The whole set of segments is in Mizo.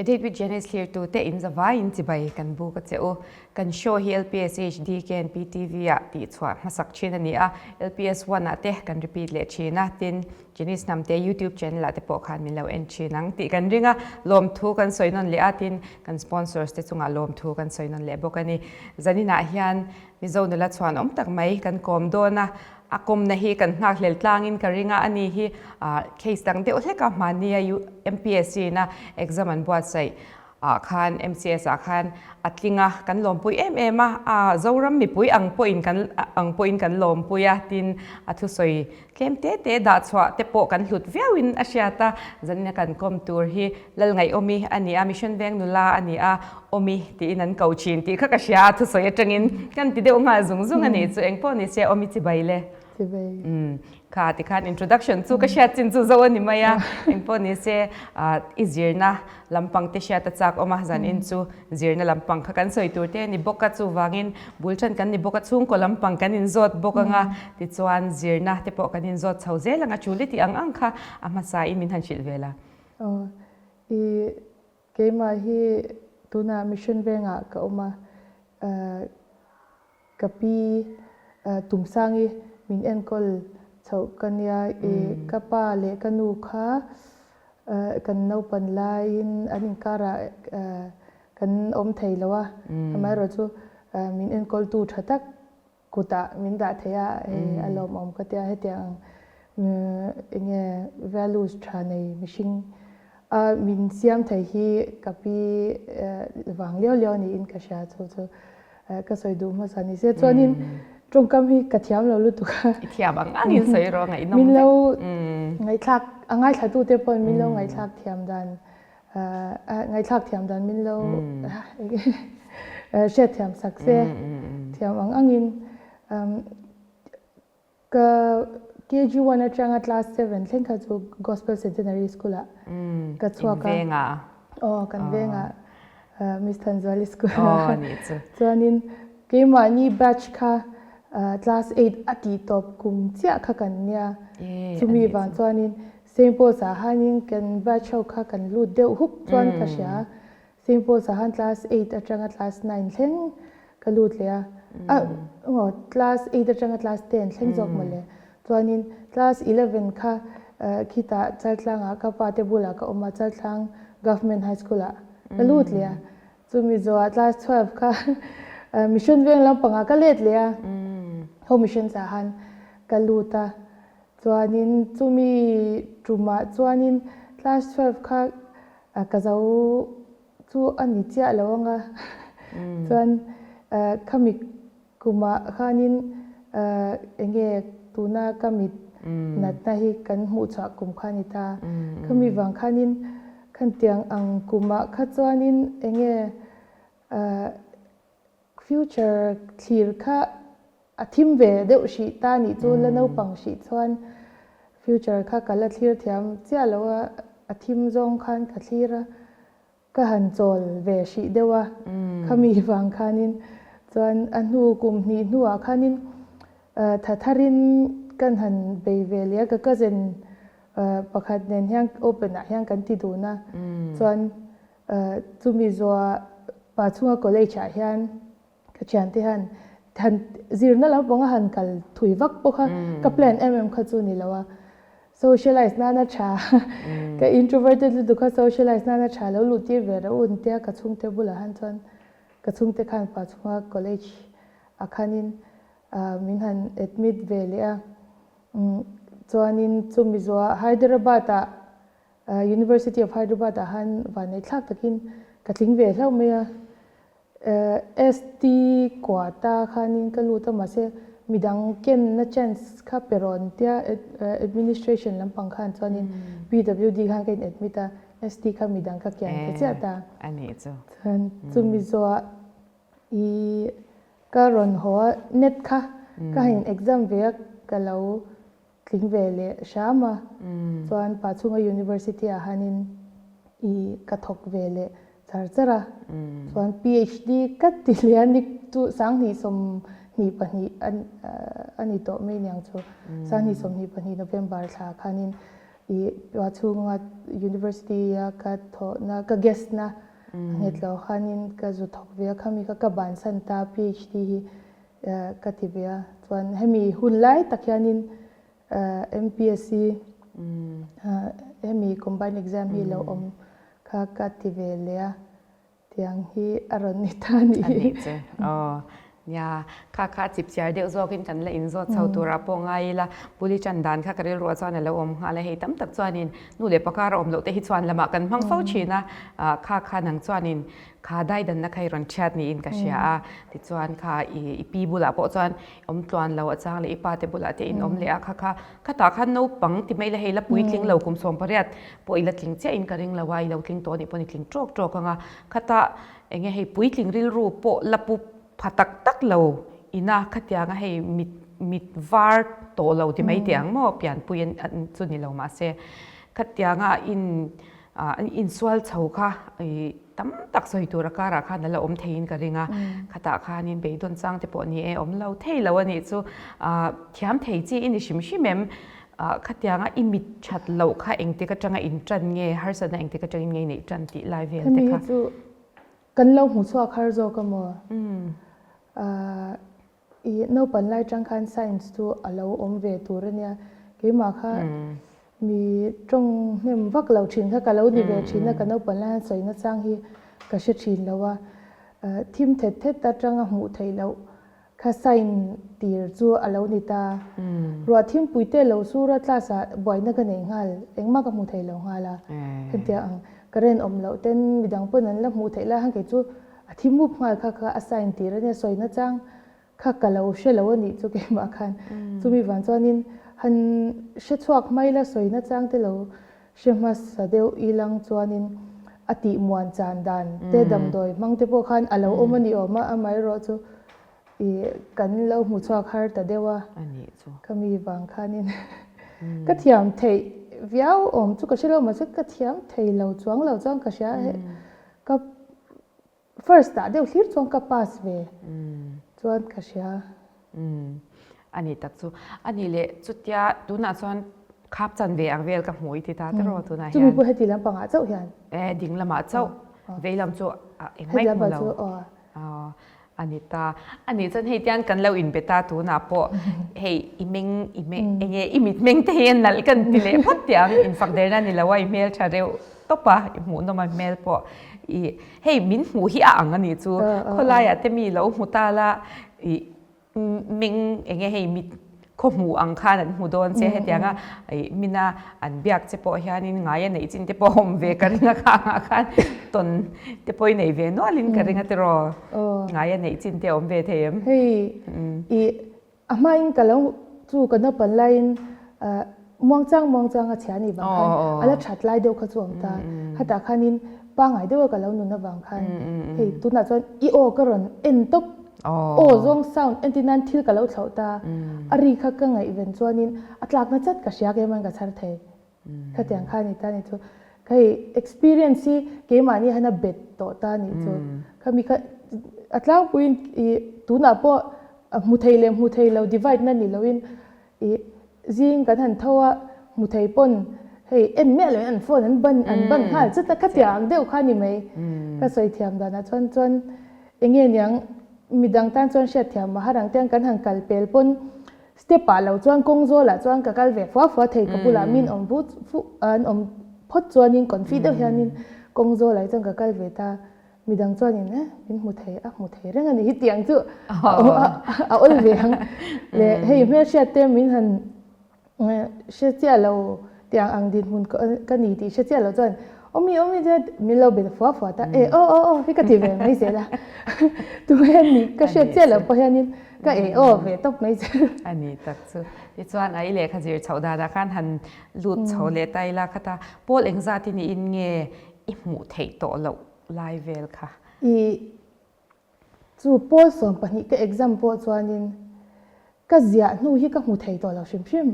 A Date with Janice thlirtu te in zavai in chibai kan buk a che u. Kan show hi LPS HD KNP TV ah tihchhuah hmasak thin a ni a, LPS One ah te kan repeat leh thin a, tin Janice Hnamte YouTube channel ah te pawh khan min lo en thin ang tih kan ring a, lawmthu kan sawi nawn leh a, tin kan sponsors te chungah lawmthu kan sawi nawn leh bawk a ni. Zaninah hian Mizo nula chhuan awm tak mai kan kawm dawn a, a kawmna hi kan nghakhlel tlangin ka ring a, ani hi case dang deuh hlek a hmahnia MPSC ina exam an buatsaih ah khan MCS ah khan a tling a, kan lawmpui em em a, a Zoram mipui ang pawhin kan ang pawhin kan lawmpui a, tin a thusawi tlem te te dah chhuah te pawh kan hlut viauin a hriat a, zanina kan kawm tur hi Lalngaihawmi a ni a, Mission Veng nula a ni a, Awmi tiin an ko thin tih kha ka hria a, thusawi atangin kan ti deuh nghal zung zung a nih chu, engpawh ni se Awmi chibai le. Chibai. Umm kha tikhan introduction chu ka hriat chin chu zo a ni mai a, engpawh ni se i zirna lampang te hriat a chak awm a, zanin chu zirna lampang kha kan sawi tur te a ni bawk a, chuvangin bul ṭan kan ni bawk a, chhungkaw lampang kan inzawt bawk ang a, tichuan zirna te pawh kan inzawt chho zel ang a, ṭul i tih ang ang kha a hmasain min han hrilh vel a. Aw, i keimah hi tunah Mission Vengah ka awm a, ka pi Tumsangi min enkawl chhoh ka nia, i ka pa leh ka nu kha kan naupan laiin an inkarah kan awm thei lo a, amaherawhchu min enkawltu tha tak Kutah min dah thei a, hei a lawmawm ka tia hetiang ang enge values tha nei mihring a min siam thei hi ka pi vang liau liau niin ka hria chu chu ka sawi duh hmasa ni se chuanin tawngkam hi ka thiam lo lutuk a. I thiam ang ang in sawi rawh ngaihnawm vek. Min lo ngaihthlak a ngaithla te pawhin min lo ngaihthlak thiam dan Ngaihthlak thiam dan min lo hriat thiam sak se thiam ang angin ka KG 1 atanga class 7 thleng kha chu Gospel Centenary School ah ka chhuak a. Aw kan vengah Miss Thanzuali School ah chuanin keimahni batch kha class 8 a tih tawp kum chiah kha kan nia chumi vang chuanin Saint Paul's ah hanin kan batch ho kha kan lut deuh hup chuan ka hria a, Saint Paul's ah han class 8 atanga class 9 thleng ka lut leh a, a aw class 8 atanga class 10 thleng zawk mawle. Chuanin class 11 kha khitah Chaltlangah ka pa te bulah ka awm a, Chaltlang Government High School ah ka lut leh a, chumi zawhah class 12 kha Mission Veng lampangah ka let leh a, Home Missions ah han ka lut a. Chuanin chumi tumah chuanin class 12 kha ka zo chu a ni chiah lo ang a, chuan khami kumah khanin eng nge tuna ka mit natna hi kan hmuh chhuah kum kha a ni ta. Khami vang khanin khantiang ang kumah kha chuanin eng nge Future thlir kha a thim ve deuh hrih ta nih chu la naupang hrih chuan future kha ka la thlir thiam chiah lo a, a thim zawng khan ka thlir a, ka han chawl ve hrih deuh a khami vang khanin chuan a hnu kum hnih hnuah khanin tha tharin kan han bei ve leh a, ka cousin pakhat nen hian open ah hian kan ti dun a chuan Chumi zuah pa chhunga college ah hian ka thiante hian han zirna lampang a han kal thui vak pawh kha ka plan em em kha chu ni lo a, socialize nana tha ka introverted lutuk kha socialize nana tha lo luh tir ve reuh un tia ka chhungte bulah han chuan ka chhungte khan pa chhunga college ah khanin min han admit ve leh a, chuanin chumi zuah Hyderabad ah University of Hyderabad ah han vanneih thlak takin ka tling ve hlauh mai a. ST quota khanin ka lut a mahse midang kenna chance kha pe rawn tia administration lampang khan chuanin PWD khan ka in admit a, ST kha midang ka kian ta chiah ta. Chuan chumi zawhah i ka rawn haw a net kha ka han in exam ve a ka lo Tling ve leh hram a, chuan Pachhunga University ah hanin i ka thawk ve leh char char a, chuan PhD ka ti leh a ni chu 2022 a ni tawh mai niang chu, 2022 November thla khanin i. I chhunga University a ka thawhna ka guest na nghet lo khanin ka zu thawk ve a, khami kha ka bansan ta PhD hi ka ti ve a. Chuan hemi hun lai tak hianin MPSC hemi combined exam hi lo awm kha ka ti ve leh a. Tiang hi a rawn ni ta a nih hi. A nih che. Aw. Nia, kha kha chip chiar deuh zawkin kan la inzawt chho turah pawh ngai ila, puli tan dan kha ka rilruah chuan a lo awm nghal a, hei tam tak chuanin nu leh pakar a awm loh te hi chuan lamah kan hmang fo thin a, kha kha nang chuanin kha daidanna kha i rawn thiat niin ka hria a, tichuan kha i pi bulah pawh chuan awm tluan lo a chang leh i pa te bulah te in awm leh a, kha kha khatah khan naupang ti mai la hei la puitling lo kum 18 pawh i la tling chiah in ka ring lo a, i lo tling tawh anih pawh i tling tawk tawk ang a, khatah eng nge hei puitling rilru pawh la pu pha tak tak lo ina khatianga hei mit mit var tawh lo ti mai teh ang maw pianpui an chu ni lo mahse khatianga in an insual chho kha ih tam tak sawi tur a karah khan a la awm theiin ka ring a, khatah khanin beidawn chang te pawh ni e awm lo thei lo a nih chu ah thiam thei chi i ni hrim hrim em ah khatianga i mit that loh kha engtik atanga in tan nge harsatna engtik atangin nge i neih tan tih lai vel te kha. Hemi hi chu kan lo hmu chhuak har zawk a maw? Ah I naupan lai tang khan science chu a lo awm ve tur a nia, keimah kha mi tawng hnem vak lo thin kha ka lo ni ve thin a, ka naupan lai hian sawi nachang hi ka hre thin lo a, thim thet thet atanga hmuh theih loh kha sign tir chu a lo ni ta. Ruah thimpui te lo sur a class ah buaina ka nei nghal, engmah ka hmu thei lo nghal a, hetiang ang current awm loh ten midang pawn an la hmuh theih lai khan kei chu A thi mup nghal kha kha a sign tir a nia, sawi nachang kha ka lo hre lo a nih chu keimah khan. Chumi vang chuanin han hre chhuak mai la sawi nachang te lo hre hmasa deuh ilang chuanin a tih muan chan dan te damdawi hmang te pawh khan a lo awm a ni awm a, amaherawh chu ih kan lo hmu chhuak har ta deuh a, khami vang khanin ka thiam theih viau awm chu ka hre lo mahse ka thiam thei lo chuang lo chuan ka hria Ka first ah deuh hlir chuan ka pass ve chuan ka hria. Umm a ni tak chu. A nih leh chutia tunah chuan khap chan ve ang vel ka hmu i ti ta tiraw tunah hian. Chumi pawh heti lampangah chauh hian. E ding lamah chauh vei lam chu engmah i hmu lo. Aw a ni ta. A nih chuan hei tian kan lo inbe ta tunah pawh hei i meng i meng eng nge i mit meng te hi a nalh kan ti leh phawt tih ang infak derna ni lo a i hmel tha reuh tawp a i hmuhnawm a hmel pawh i hei min hmuh hi a ang a nih chu khawlaiah te mi lo hmu ta la i Ming enge hei mit khaw hmuh ang khan an hmu dawn che hetianga ih mina an biak che pawh hianin ngai a neih chin te pawh a awm ve ka ring a kha angah khan tawn te pawh i nei ve nualin ka ring a tiraw ngai a neih chin te a awm ve thei em? Hei ih a hmain ka lo chu ka naupan laiin Muangchang muangchang a chhia nih vang khan a la that lai deuh kha chu awm ta. Hetah khanin pangngai deuha ka lo nun avang khan hei tunah chuan i aw ka rawn en tawp aw zawng sound entir nan thil ka lo thlauh ta. A ri kha ka ngaihven chuanin a tlakna chat ka hria keimah ka chhar thei. Khatiang kha a ni ta ni chu. Ka hei experience hi keimahni hian a bet tawh ta nih chu. Khami kha a tlangpuiin i tunah pawh hmu thei leh hmu thei lo divide na ni loin I zing kan han tho a, hmu thei pawn hei en miah loin an phone an ban an ban nghal chut a, khatia ang deuh kha ni mai. Ka sawi thiam danah chuan chuan eng nge niang midang tan chuan hriat thiam a har ang te kan han kal pel pawn step ah lo chuan kawng zawlah chuan ka kal ve fua fua thei ka bulah min awm vut fuh an awm phawt chuanin confi deuh hianin kawng zawlah hi chuan ka kal ve ta. Midang chuanin eh min hmu thei a hmu thei reng a ni hi tiang chu a awl ve ang le hei hmelhriat te min han hre chiah lo tiang ang dinhmun ka ni tih hre chiah lo chuan awmi awmi te min lo be fua fua ta e aw aw aw hi ka ti ve mai zel a tunge hian ni ka hriat chiah loh pawh hianin ka e aw ve tawp mai zel. A ni tak chu tichuan a i lehkha zir chhoh danah khan han lut chho leh ta ila khata pawl engzat i niin nge i hmuh theih tawh loh lai vel kha. I chu pawl 12 ka exam pawh chuanin ka ziah hnu hi ka hmu thei tawh lo hrim hrim.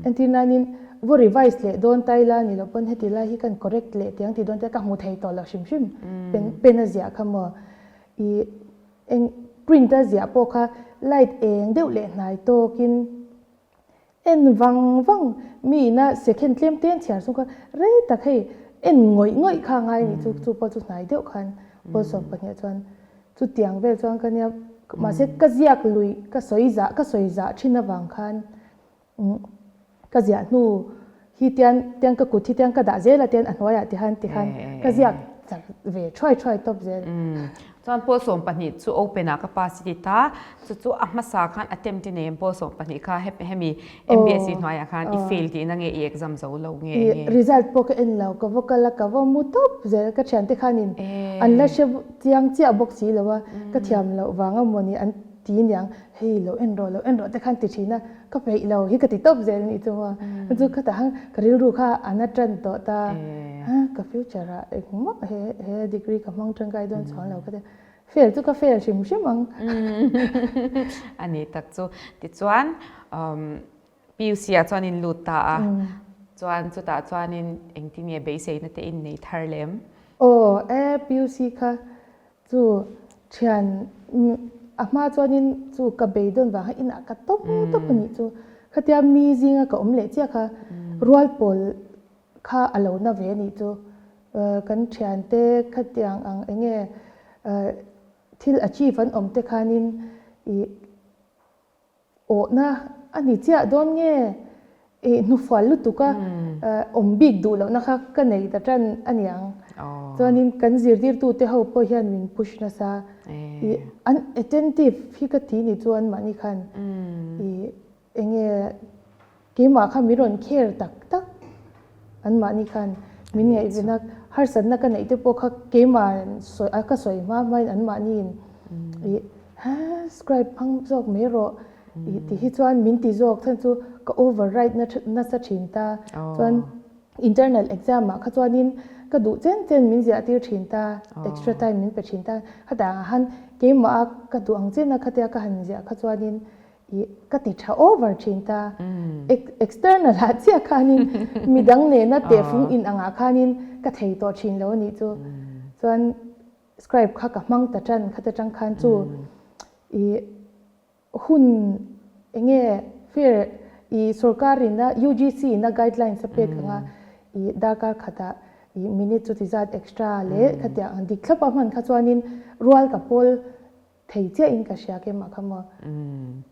Entir nanin vaw revise leh dawn ta ila ni loh pawn heti lai hi kan correct leh tiang ti dawn ta ka hmu thei tawh lo hrim hrim. Pen pen a ziah kha maw i eng print a ziah pawh kha light eng deuh leh hnai tawkin. En vang vang, mi ina second tlem te an chhiar chung kha rei tak hei en ngawih ngawih kha a ngai a nih chu, chu pawh chu hnai deuh khan pawl 12 ah chuan chutiang vel chuan ka nia mahse ka ziak lui ka sawi zah ka sawi zah thin avang khan ka ziah hnu hi tian tian ka kut hi tian ka dah zel a tian a hnuaiah tikhan tikhan ka ziak char ve thuai thuai tawp zel. Chuan pawl 12 chu open ah ka pass i ti ta, chu chu a hmasa khan attempt i nei em pawl 12 kha hemi MBSE hnuaiah khan i fail tihna nge i exam zo lo nge enge? Result pawh ka en lo, ka va kal a ka va mu tawp zel, ka thiante khanin an la hre chiang chiah bawk si lo a, ka thiam loh vang a mawni an ti niang hei lo en rawh lo en rawh te khan ti thin a, ka peih lo hi ka ti tawp zel nih chu maw, chu khatah khan ka rilru kha a na tan tawh ta, ka future ah engmah he he degree ka hmang tangkai dawn chuang lo ka ti a, fail chu ka fail hrim hrim ang. A ni tak chu, tichuan PUC ah chuan in lut ta a, chuan chutah chuanin engtin nge beiseina te in nei thar lem? Aw e PUC kha Chu thian a hma chuanin chu ka beidawn vang kha inah ka tawp tawp a nih chu. Khatia mi zinga ka awm leh chiah kha rual pawl kha a lo na ve a nih chu. Kan thiante khatiang ang eng nge thil achieve an awm te khanin ih Awhna a ni chiah dawn nge? Ih hnufual lutuk a awm bik duh lohna kha ka nei ta tan a niang. Chuanin kan zirtirtute ho pawh hian min push nasa. Ih an attentive hi ka ti ni chuan mahni khan ih eng nge Keimah kha min rawn care tak tak anmahni khan min ngaihven a, harsatna ka neih te pawh kha keimah sawi a ka sawi hma hmain anmahni in ih ha scribe hmang zawk mai rawh ih ti hi chuan min ti zawk chhan chu ka overwrite na nasa thin ta chuan internal exam ah kha chuanin ka duh chen chen min ziah tir thin ta extra time min pe thin ta khatah ang han keimah a ka duh ang chen a khatia ka han ziah kha chuanin I ka ti tha over thin ta. External ah chiah khanin midang nena tehfung in angah khanin ka thei tawh thin lo a nih chu. Chuan scribe kha ka hmang ta tan kha ta tang khan chu i hun enge fair i sorkar ina UGC ina guidelines a pek anga i darkar khatah i minute chuti zat extra leh khatiang ang dik thlap a hman kha chuanin rual ka pawl Thei chiah in ka hria keimah kha maw? Umm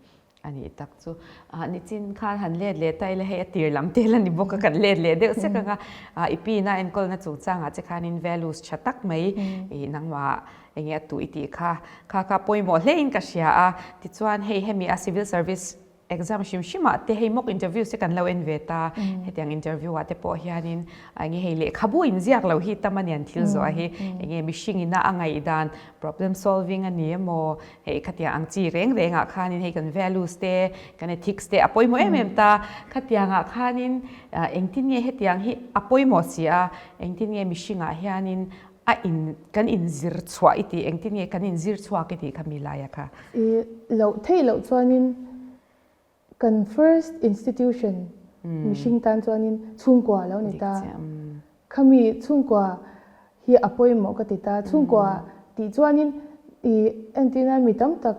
a nih tak chu. Ah nichin khan han let leh ta ila hei a tir lam tel a ni bawk a kan let leh deuh sek ang a. Ah i pin a enkawlna chungchangah che khanin values tha tak mai i nangmah enge a tuh i tih kha kha kha pawimawh hle in ka hria a. Tichuan hei hemi a civil service Exam hrim hrim ah te hei mock interviews te kan lo en ve ta, hetiang interview ah te pawh hianin enge hei lehkhabu in ziak lo hi tam a nian thil zawh a hi, enge mihring ina a ngaihdan problem solving a ni emaw hei khatiang ang chi reng reng ah khanin hei kan values te kan ethics te a pawimawh em em ta, khatiang ah khanin engtin nge hetiang hi a pawimawh si a, engtin nge mihring ah hianin a in kan inzir chhuah i tih engtin nge kan inzir chhuak i tih kha mi laia kha. I loh theih loh chuanin kan first institution mihring tan chuanin chhungkua lo ni ta. Khami chhungkua hi a pawimawh ka ti ta. Chhungkua tih chuanin i entirna mi tam tak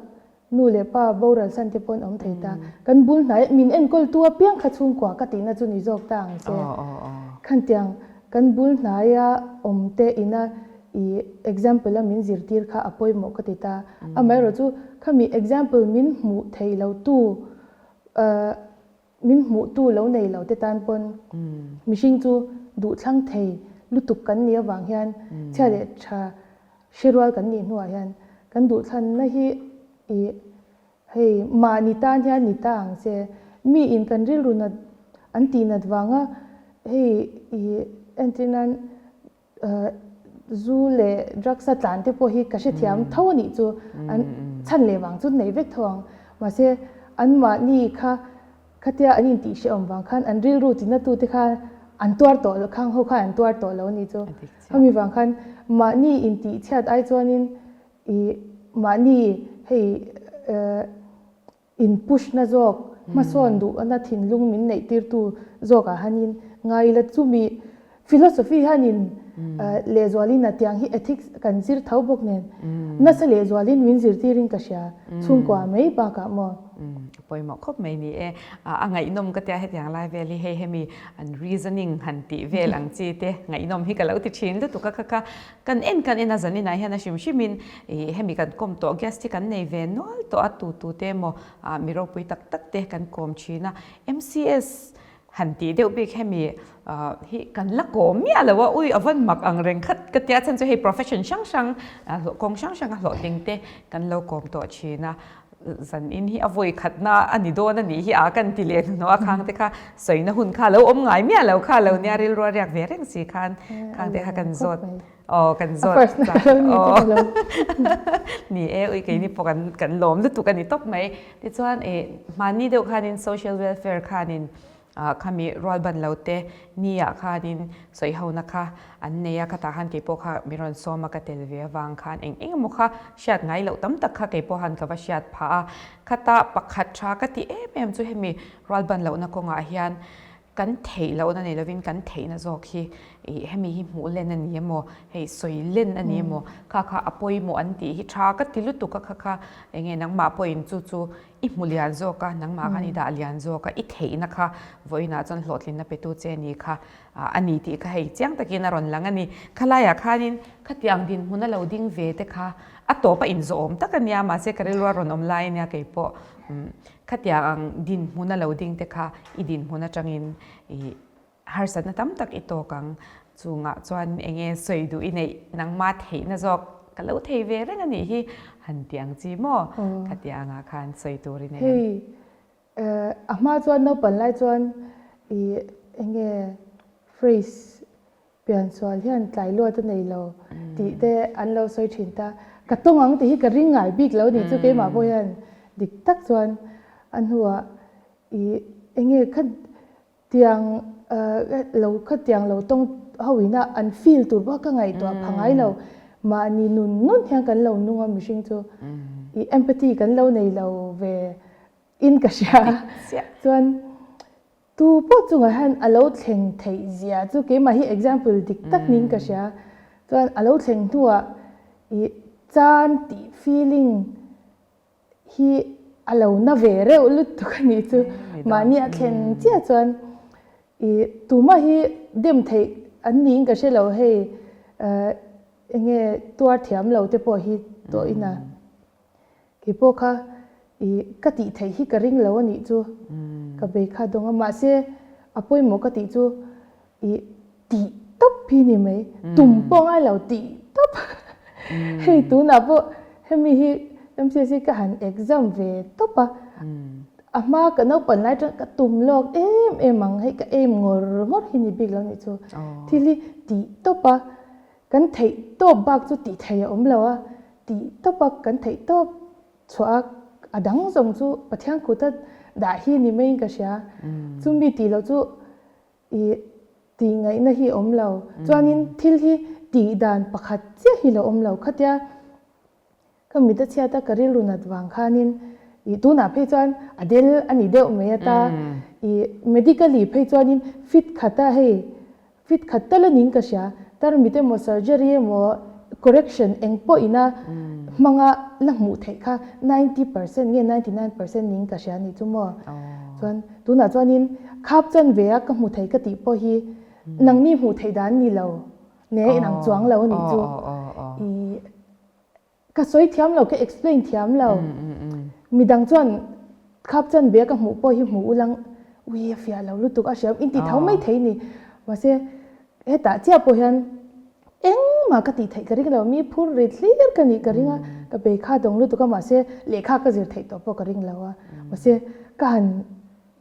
Nu leh pa boral san te pawh an awm thei ta. Kan bul hnai min enkawltu apiang kha chhungkua ka tihna chu ni zawk ta ang che. Khantiang kan bul hnaia awm te ina i example a min zirtir kha a pawimawh ka ti ta. Amaherawh chu khami example min hmuh theih lo tu Min hmuhtu lo nei lo te tan pawn mihring chu duhthlang thei lutuk kan nih avang hian chhia leh tha hre rual kan nih hnuah hian kan duhthlanna hi ih hei mahni tan hian ni ta ang che. Mi in kan rilru nat an tih nat vanga hei ih entir nan Zu leh drugs a tlan te pawh hi ka hrethiam tho a nih chu an chhan leh vang chu nei vek tho ang. Mahse anmahni kha khatia an intih hrehawm vang khan an rilru tina tu te kha an tuar tawh lo khang ho khan an tuar tawh lo a nih chu. Hemi vang khan mahni intih chhiat ai chuanin ih mahni hei In push na zawk, hmasawn duhna thinlung min neih tirtu zawkah hanin ngai ila chumi philosophy hianin. lehzualin a tiang hi ethics kan zir tho bawk nen nasa lehzualin min zirtirin ka hria chhungkua mai bakah maw. A pawimawh khawp mai ni e. A ngaihnawm ka tia hetiang lai vel hi hei hemi an reasoning han tih vel ang chi te ngaihnawm hi ka lo ti thin lutuk a kha kha kan en kan en a zaninah hian a hrim hrimin ih hemi kan kawm tawh guest hi kan nei ve nual tawh a tu tu te emaw ah mi ropui tak tak te kan kawm thin a MCS han tih deuh bik hemi ah hi kan la kawm miah lo a ui a van mak ang reng khat ka tia chhan chu hei profession hrang hrang hlawh kawng hrang hrang a hlawhtling te kan lo kawm tawh thin a zan in hi a vawi khatna a ni dawn a nih hi a kan ti leh hnuhnawh a khang te kha sawina hun kha lo awm ngai miah lo kha lo nia rilru a riak ve reng si khan khang te kha kan zawt aw kan zawt aw ni e ui keini pawh kan kan lawm lutuk a ni tawp mai tichuan e hmanni deuh khanin social welfare khanin ah khami rual ban lo te ni ah khanin sawi ho na kha an nei a khatah khan keipawh kha mi rawn sawm a ka tel ve avang khan eng eng emaw kha hriat ngai loh tam tak kha keipawh han ka va hriat phah a khata pakhat tha ka ti em em chu hemi rual ban lohna kawngah hian kan theih lohna nei lovin kan theihna zawk hi ih hemi hi hmuh len a ni emaw hei sawi len a ni emaw kha kha a pawimawh an tih hi tha ka ti lutuk a kha kha eng nge nangmah pawhin chu chu i hmu lian zawk a nangmah khan i dah lian zawk a i theihna kha vawiinah chuan hlawhtlinna petu che ni kha a ni tih kha hei chiang takin a rawn lang a ni. Khalaiah khanin khatiang dinhmun a lo ding ve te kha a tawp a inzawhawm tak a nia mahse ka rilru a rawn awm lai a nia kei pawh khatiang ang dinhmun a lo ding te kha i dinhmun atangin i harsatna tam tak i tawk ang. Chungah chuan eng nge sawi duh i neih nangmah theihna zawk ka lo thei ve reng a nih hi han ti ang chi maw khatiangah khan sawi tur i nei ang. Hei a hma chuan naupan lai chuan i eng nge phrase piansual hian tlai luat a nei lo tih te an lo sawi thin ta. Ka tawng ang tih hi ka ring ngai bik lo nih chu keimah pawh hian dik tak chuan a hnuah i eng nge kha Tiang lo khatiang lo tawng ho ina an feel tur pawh ka ngaihtuah pha ngai lo. Mahni nun nun hian kan lo nung a mihring chu i empathy kan lo nei lo ve in ka hria. Chuan tu pawh chungah hian a lo thleng theih zia chu keimah hi example dik tak niin ka hria. Chuan a lo thleng hnuah i chan tih feeling hi a lo na ve reuh lutuk a nih chu. Mahni a thlen chiah chuan i tumah hi dem theih an niin ka hre lo hei eng nge tuar thiam lo te pawh hi tawh ina kei pawh kha i ka tih theih hi ka ring lo a nih chu ka bei kha dawng a mahse a pawimawh ka tih chu I tih tawp hi ni mai, tum pawh ngai lo tih tawp. Hei tunah pawh hemi hi MCS hi ka han exam ve tawp a, a hma ka naupan lai atang ka tum lawk em em ang, hei ka aim ngawr ngawr hi ni bik lo nih chu. Thil hi tih tawp a, kan theih tawp bak chu tih theih a awm lo a, tih tawp a kan theih tawp chhuah a, a dang zawng chu Pathian kuta dah hi ni maiin ka hria. Chumi tih loh chu I tih ngaihna hi awm lo. Chuanin thil hi tih dan pakhat chiah hi lo awm lo. Khatia ka mit a chhiat a, ka rilru nat vang khanin i tunah phei chuan a del a ni deuh mai ata. I medically phei chuanin fit khat a hei fit khat tal a niin ka hria. Tarmit emaw surgery emaw correction eng pawh ina hmanga la hmuh theih kha 90% nge 99% niin ka hria a nih chu maw. Chuan Tunah chuanin khap chan ve a ka hmu thei ka tih pawh hi nangni hmuh theih dan ni lo ne inang chuang lo a nih chu. I ka sawi thiam lo, ka explain thiam lo. Midang chuan khap chan ve a ka hmuh pawh hi hmuh ulang ui a fiah lo lutuk a hriam inti tho mai thei ni. Mahse hetah chiah pawh hian engmah ka tih theih ka ring lo, mi phur rit hlir ka nih ka ring a, ka bei kha dawng lutuk a mahse lehkha ka zir theih tawh pawh ka ring lo a, mahse ka han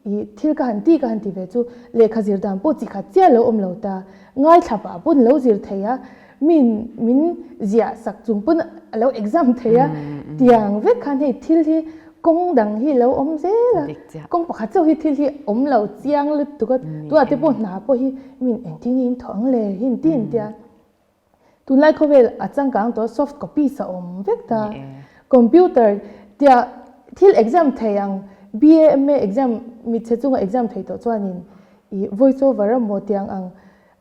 ih thil ka han ti ka han ti ve chu lehkha zir dan pawh chi khat chiah lo awm lo ta, ngaithla pah pawn lo zir thei a, min min ziah sak chung pawn a lo exam thei a, tiang vek khan hei thil hi kawng dang hi lo awm zel a, kawng pakhat chauh hi thil hi awm lo chiang lutuk a, tunah te pawh hna pawh hi min engtin nge in thawh ang le hi inti inti a, tunlai khawvel a changkang tawh soft copies a awm vek ta, computer tia thil exam thei ang BA MA exam mitchhe chunga exam thei tawh chuanin ih voice over emaw tiang ang.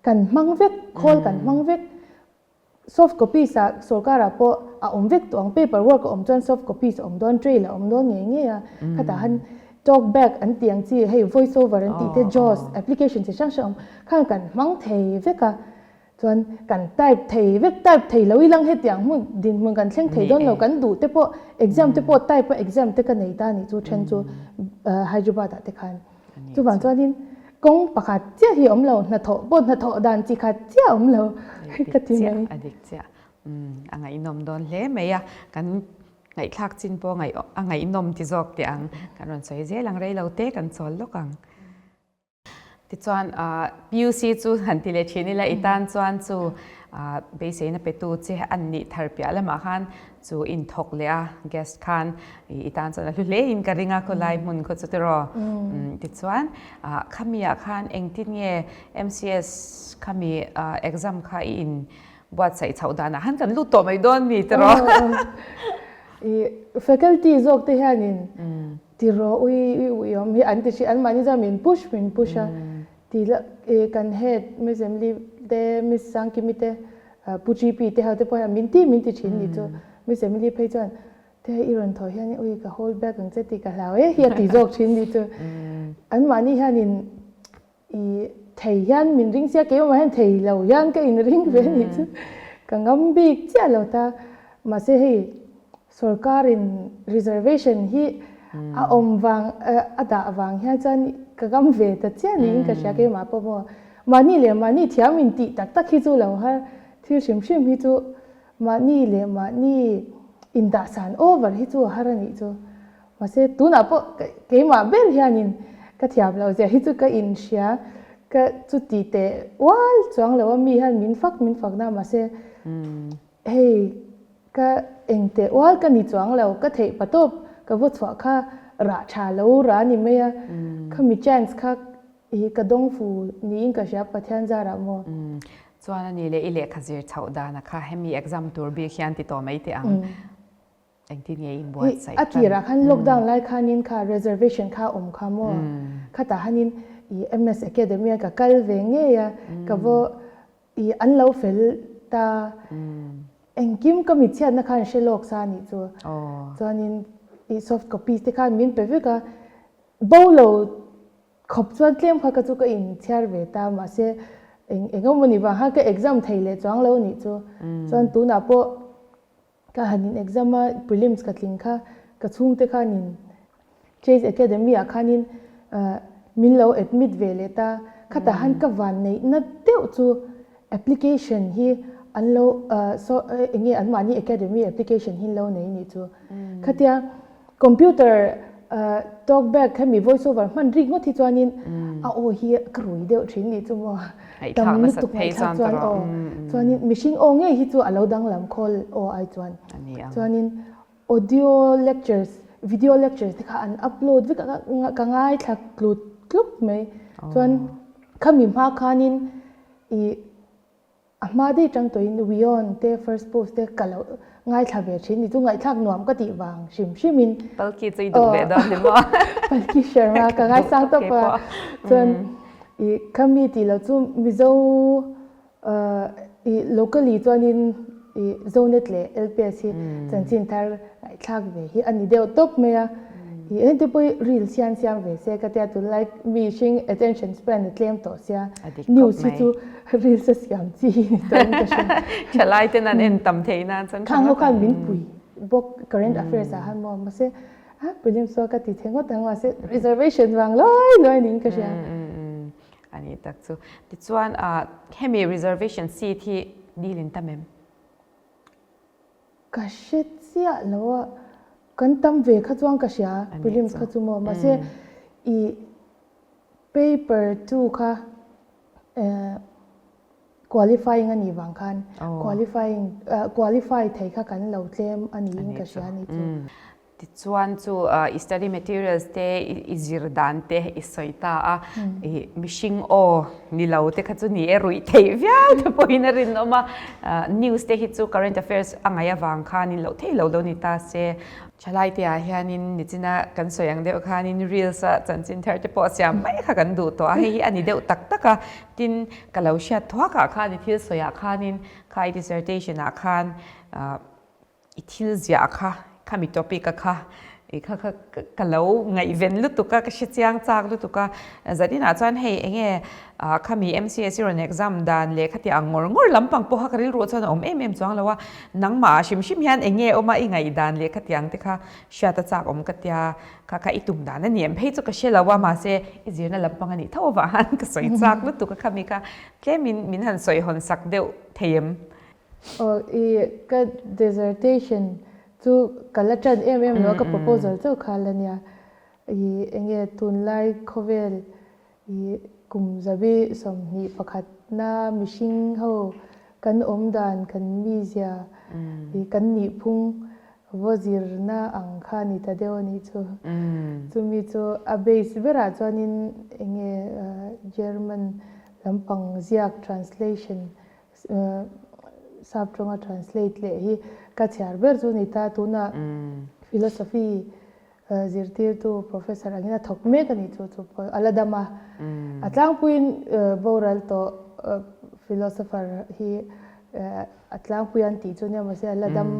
Kan hmang vek, khawl kan hmang vek. Soft copies ah sorkar ah pawh a awm vek tawh ang, paper work a awm chuan soft copies a awm dawn, trail a awm dawn ngei ngei a. Khatah han talk back an tih ang chi, hei voice over an tih te, JAWS application chi hrang hrang a awm, khan kan hmang thei vek a. Chuan kan type thei vek, type thei lo ilang hetiang hmun dinhmun kan thleng thei dawn lo, kan duh te pawh exam te pawh type a exam te ka nei ta a nih chu then chu Hyderabad ah te khan. Chuvang chuanin kawng pakhat chiah hi a awm lo, hnathawh pawh hnathawh dan chi khat chiah a awm lo ka ti mai. A dik chiah, a ngaihnawm dawn hle mai a, kan ngaihthlak chin pawh a ngaihnawm ti zawk teh ang, kan rawn sawi zel ang rei lo te kan chawl lawk ang. Tichuan PUC chu han ti leh thin ila i tan chuan chu beiseina petu che an nih thar piah lamah khan chu inthawk leh a guest khan i tan chuan a hlu hle in ka ring a khawlai hmun khaw chu tiraw. Tichuan khami ah khan engtin nge MCS khami exam kha i in buatsaih chhoh danah khan kan lut tawh mai dawn mi tiraw. I faculty zawk te hianin Ti rawh ui ui ui awm hi an ti hri anmahni chuan min push min push a ti la e kan head Miss Emily te Miss Sangkimi te Pu GP te ho te pawh hian min ti min ti thin ni chu Miss Emily phei chuan te i rawn thaw hian ui ka hold back ang che tih ka hlau e hi a ti zawk thin ni chu anmahni hianin I thei hian min ring sia keimah hian thei lo hian ka inring ve anih chu ka ngam bik chiah lo ta. Mahse hei sorkarin reservation hi a awm vang a dah vang hian chuan ka ngam ve ta chiah niin ka hria keimah pawh maw. Mahni leh mahni thiam intih tak tak hi chu lo har thil hrim hrim hi chu mahni leh mahni indahsan over hi chu a har anih chu. Mahse, tunah pawh keimah ber hianin ka thiam loh zia hi chu ka inhria, ka chuti teh ual chuang lo a, mi hian min fak min fak na, mahse hei ka eng teh ual ka ni chuang lo, ka theih pa tawp ka vaw chhuah kha rah tha lo rah a ni mai a, khami chance kha hi ka dawng fu niin ka hria Pathian zarah maw. Chuan a ni leh i lehkha zir chhoh dana kha hemi exam tur bik hian ti tawh mai teh ang. Engtin nge in buatsaih tan? A tirah khan lockdown lai khanin kha reservation kha awm kha maw? Khatah hanin i MS Academy a ka kal ve ngei a, ka vaw i an lo fel ta. Engkim ka mitchhiatna khan hre lawk sa anih chu. Chuanin i soft copies te khan min pe vek a, bo lo Khawp chuan tlem kha ka chu ka inchhiar ve ta mahse eng eng emawni vang khan ka exam thei leh chuang lo anih chu. Chuan tunah pawh ka han in exam a prelims ka tling kha ka chhungte khanin Chase Academy ah khanin min lo admit ve leh ta. Khatah khan ka van neihna deuh chu application hi an lo eng nge anmahni academy application hi an lo nei anih chu. Khatia Computer talk back hemi voice over hman rik ngawt hi chuanin a aw hi ka rui deuh thin nih chu maw tam lutuk ngaihthlak chuan aw chuanin mihring aw ngei hi chu a lo danglam khawl aw ai chuan chuanin audio lectures video lectures te kha an upload vek a ka ngaithla tlut tlup mai chuan khami hma khanin ih A hma daih tang tawhin Wion te first post te ka lo ngaithla ve thin ni chu ngaihthlak nuam ka tih vang hrim hrim in. Palki chu i duh ve dawn ni maw? Palki Sharma ka ngaisang tawp a chuan i khami tih loh chu Mizo i locally chuanin i Zonet leh LPS hi chanchin thar ngaihthlak ve hi a ni deuh tawp mai a. I heti pawh hi reels hian siam ve se ka tia tunlai mi hring attention span a tlem tawh sia news hi chu reels a siam chi ni tawh in ka hria. Thalai ten an en tam thei nan chuan Khang ho khan min pui bawk current affairs ah khan maw mahse a prelims chu ka ti thei ngawt ang mahse reservation vang luai luai niin ka hria. A ni tak chu. Tichuan hemi reservation seat hi deal in tam em? Ka hre chiah lo a, kan tam ve kha chuan ka hria prelims kha chu maw mahse i paper 2 kha qualifying a nih vang khan qualifying qualify thei kha kan lo tlem a niin ka hria a ni chu. Tichuan chu i study materials te i zir dan te i sawi ta a, i mihring aw ni lo te kha chu ni e ruih theih viau te pawhin a rinawm a, news te hi chu current affairs a ngaih avang khanin loh theih lo lo ni ta se. Thalai te ah hianin nichina kan sawi ang deuh khanin reels a chanchin thar te pawh siam mai kha kan duh tawh a, hei hi a ni deuh tak tak a, tin ka lo hriat thuak ah khan i thil sawi ah khanin kha i dissertation ah khan I thil ziah kha, khami topic a kha, i kha kha ka lo ngaihven lutuk a, ka hre chiang chak lutuk a, zaninah chuan hei enge khami MCSC rawn exam dan leh khati ang ngawr ngawr lampang pawha ka rilruah chuan a awm em em chuang lo a, nangmah hrim hrim hian enge awm a i ngaihdan leh khati ang te kha hriat a chak awm ka tia, kha kha i tum dan a ni em phei chu ka hre lo a, mahse i zirna lampang a nih tho avang khan ka sawi chak lutuk a khami kha tlemin min han sawi hawn sak deuh thei em? Aw i ka dissertation chu ka la ṭan em em lo a, ka proposal chauh kha la nia. I enge tunlai khawvel i kum zabi 21 na mihring ho kan awm dan, kan mizia i kan nihphung vaw zirna ang kha ni ta deuh a nih chu. Chumi chu a base berah chuanin enge German lampang ziak translation Sap tawnga translate leh hi ka chhiar ber chu ni ta. Tunah philosophy zirtirtu professor angin a thawk mek a nih chu chu pawh a la dam a. A tlangpuiin boral tawh philosopher hi a tlangpui an tih chu nia mahse a la dam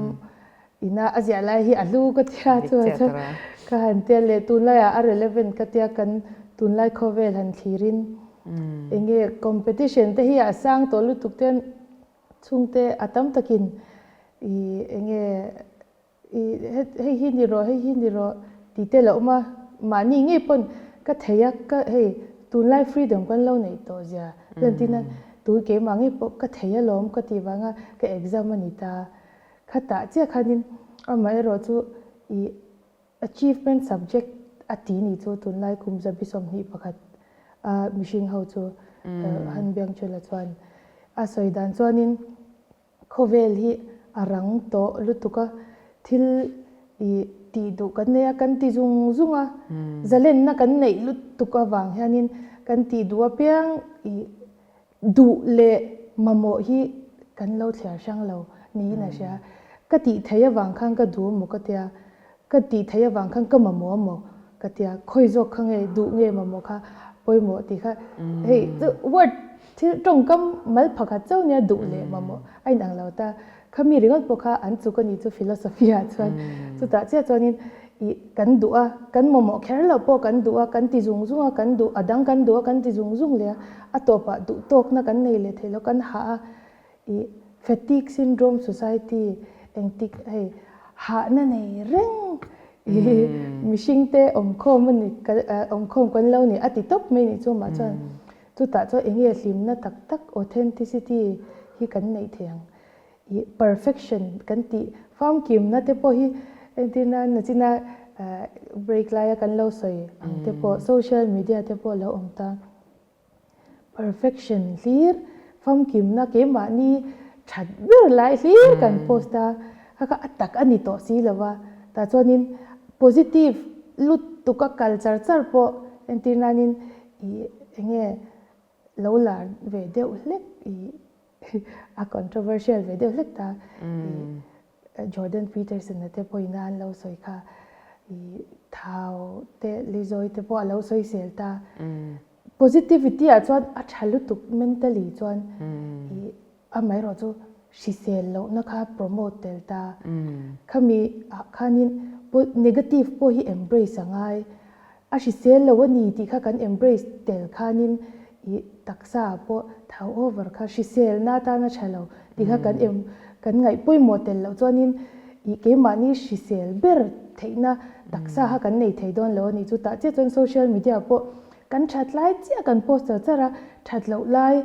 ina a ziah lai hi a hlu ka tia chu ka han tia leh tunlaiah a relevant ka tia kan tunlai khawvel han thlirin Enge competition te hi a sang tawh lutuk ten chhungte a tam takin i enge i hei hi ni rawh hei hi ni rawh tih te la awm a, mahni ngei pawn ka thei a ka hei tunlai freedom kan lo neih tawh zia lentin a tun keimah ngei pawh ka thei alawm ka tih vanga ka exam a ni ta khatah chiah khanin amaherawh chu i Achievement subject a ti ni chu tunlai kum 21 a mihring ho chu han biang chula chuan a sawi dan chuanin khawvel hi a rang tawh lutuk a, thil i tih duh kan nei a, kan ti zung zung a, zalenna kan neih lutuk avang hianin kan tih duh apiang i Duh leh mamawh hi kan lo thliar hrang lo niin a hria. Ka tih theih avang khan ka duh amaw ka tia, ka tih theih avang khan ka mamawh amaw ka tia, khawi zawk kha nge duh nge mamawh kha pawimawh tih kha hei chu word thil tawngkam mal phakhat chauh nia duh leh mamawh a inang lo ta. Khami ringawt pawh kha an chuk a nih chu philosophy ah chuan chutah chiah chuanin ih kan duh a, kan mamawh kher loh pawh kan duh a, kan ti zung zung a, kan duh a dang kan duh a, kan ti zung zung leh a, a tawpah duh tawkna kan nei leh theih loh kan hah a, ih fatigue syndrome society engtik hei hahna nei reng ih mihring te awmkhawm a ni awmkhawm kan lo ni a ti tawp mai nih chu amah chuan chutah chuan eng nge hlimna tak tak authenticity hi kan neih theih ang. Ih perfection kan tih famkimna te pawh hi entir nan nachina break laia kan lo sawi ang te pawh social media te pawh lo awm ta. Perfection hlir famkimna keimahni that ber lai hlir kan post a, kha kha a tak a ni tawh si lo va, tah chuanin positive lutuk a kal char char pawh entir nanin ih enge lo lar ve deuh hlek ih a controversial ve deuh hlek ta i Jordan Peterson a te pawhin a an lo sawi kha i thau te Lizoi te pawh a lo sawi sel ta positivity ah chuan a tha lutuk mentally chuan i amaherawh chu hrisel lohna kha promote tel ta khami ah khanin negative pawh hi embrace a ngai A hrisel lo a ni tih kha kan embrace tel khanin i taksa ah pawh thau over kha hriselna atana tha lo tih kha kan em kan ngaih pawimawh tel loh chuanin i keimahni hrisel ber theihna taksa kha kan nei thei dawn lo a ni. Chutah chiah chuan social media pawh kan that lai chiah kan post char char a, that loh lai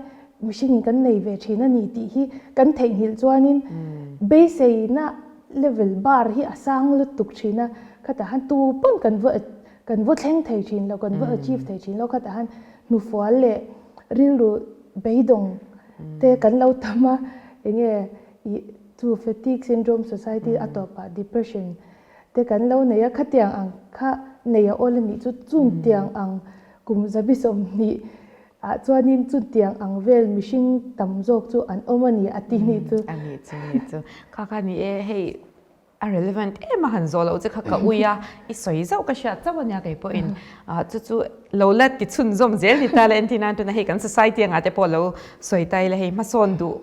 mihringin kan nei ve thin a ni tih hi kan theihnghilh chuanin beiseina level bar hi a sang lutuk thin a, khatah han tu pawn kan va kan va thleng thei thin lo, kan va achieve thei thin lo, khatah han hnufual leh rilru beidawng te kan lo tam a, enge ih chu fatigue syndrome society a tawpah depression. te kan lo nei a, khatiang ang kha nei a awl a nih chu chung tiang ang kum 20 ah chuanin chutiang ang vel mihring tam zawk chu an awm a ni a ti nih chu. A nih chu, nih chu. Kha kha ni e, hei a relevant em a han zawh loh che kha ka ui a, i sawi zauh ka hriat chauh a nia kei pawhin chu chu lo la ti chhunzawm zel ni ta la entir nan tuna hei kan society angah te pawh lo sawi ta ila hei hmasawn duh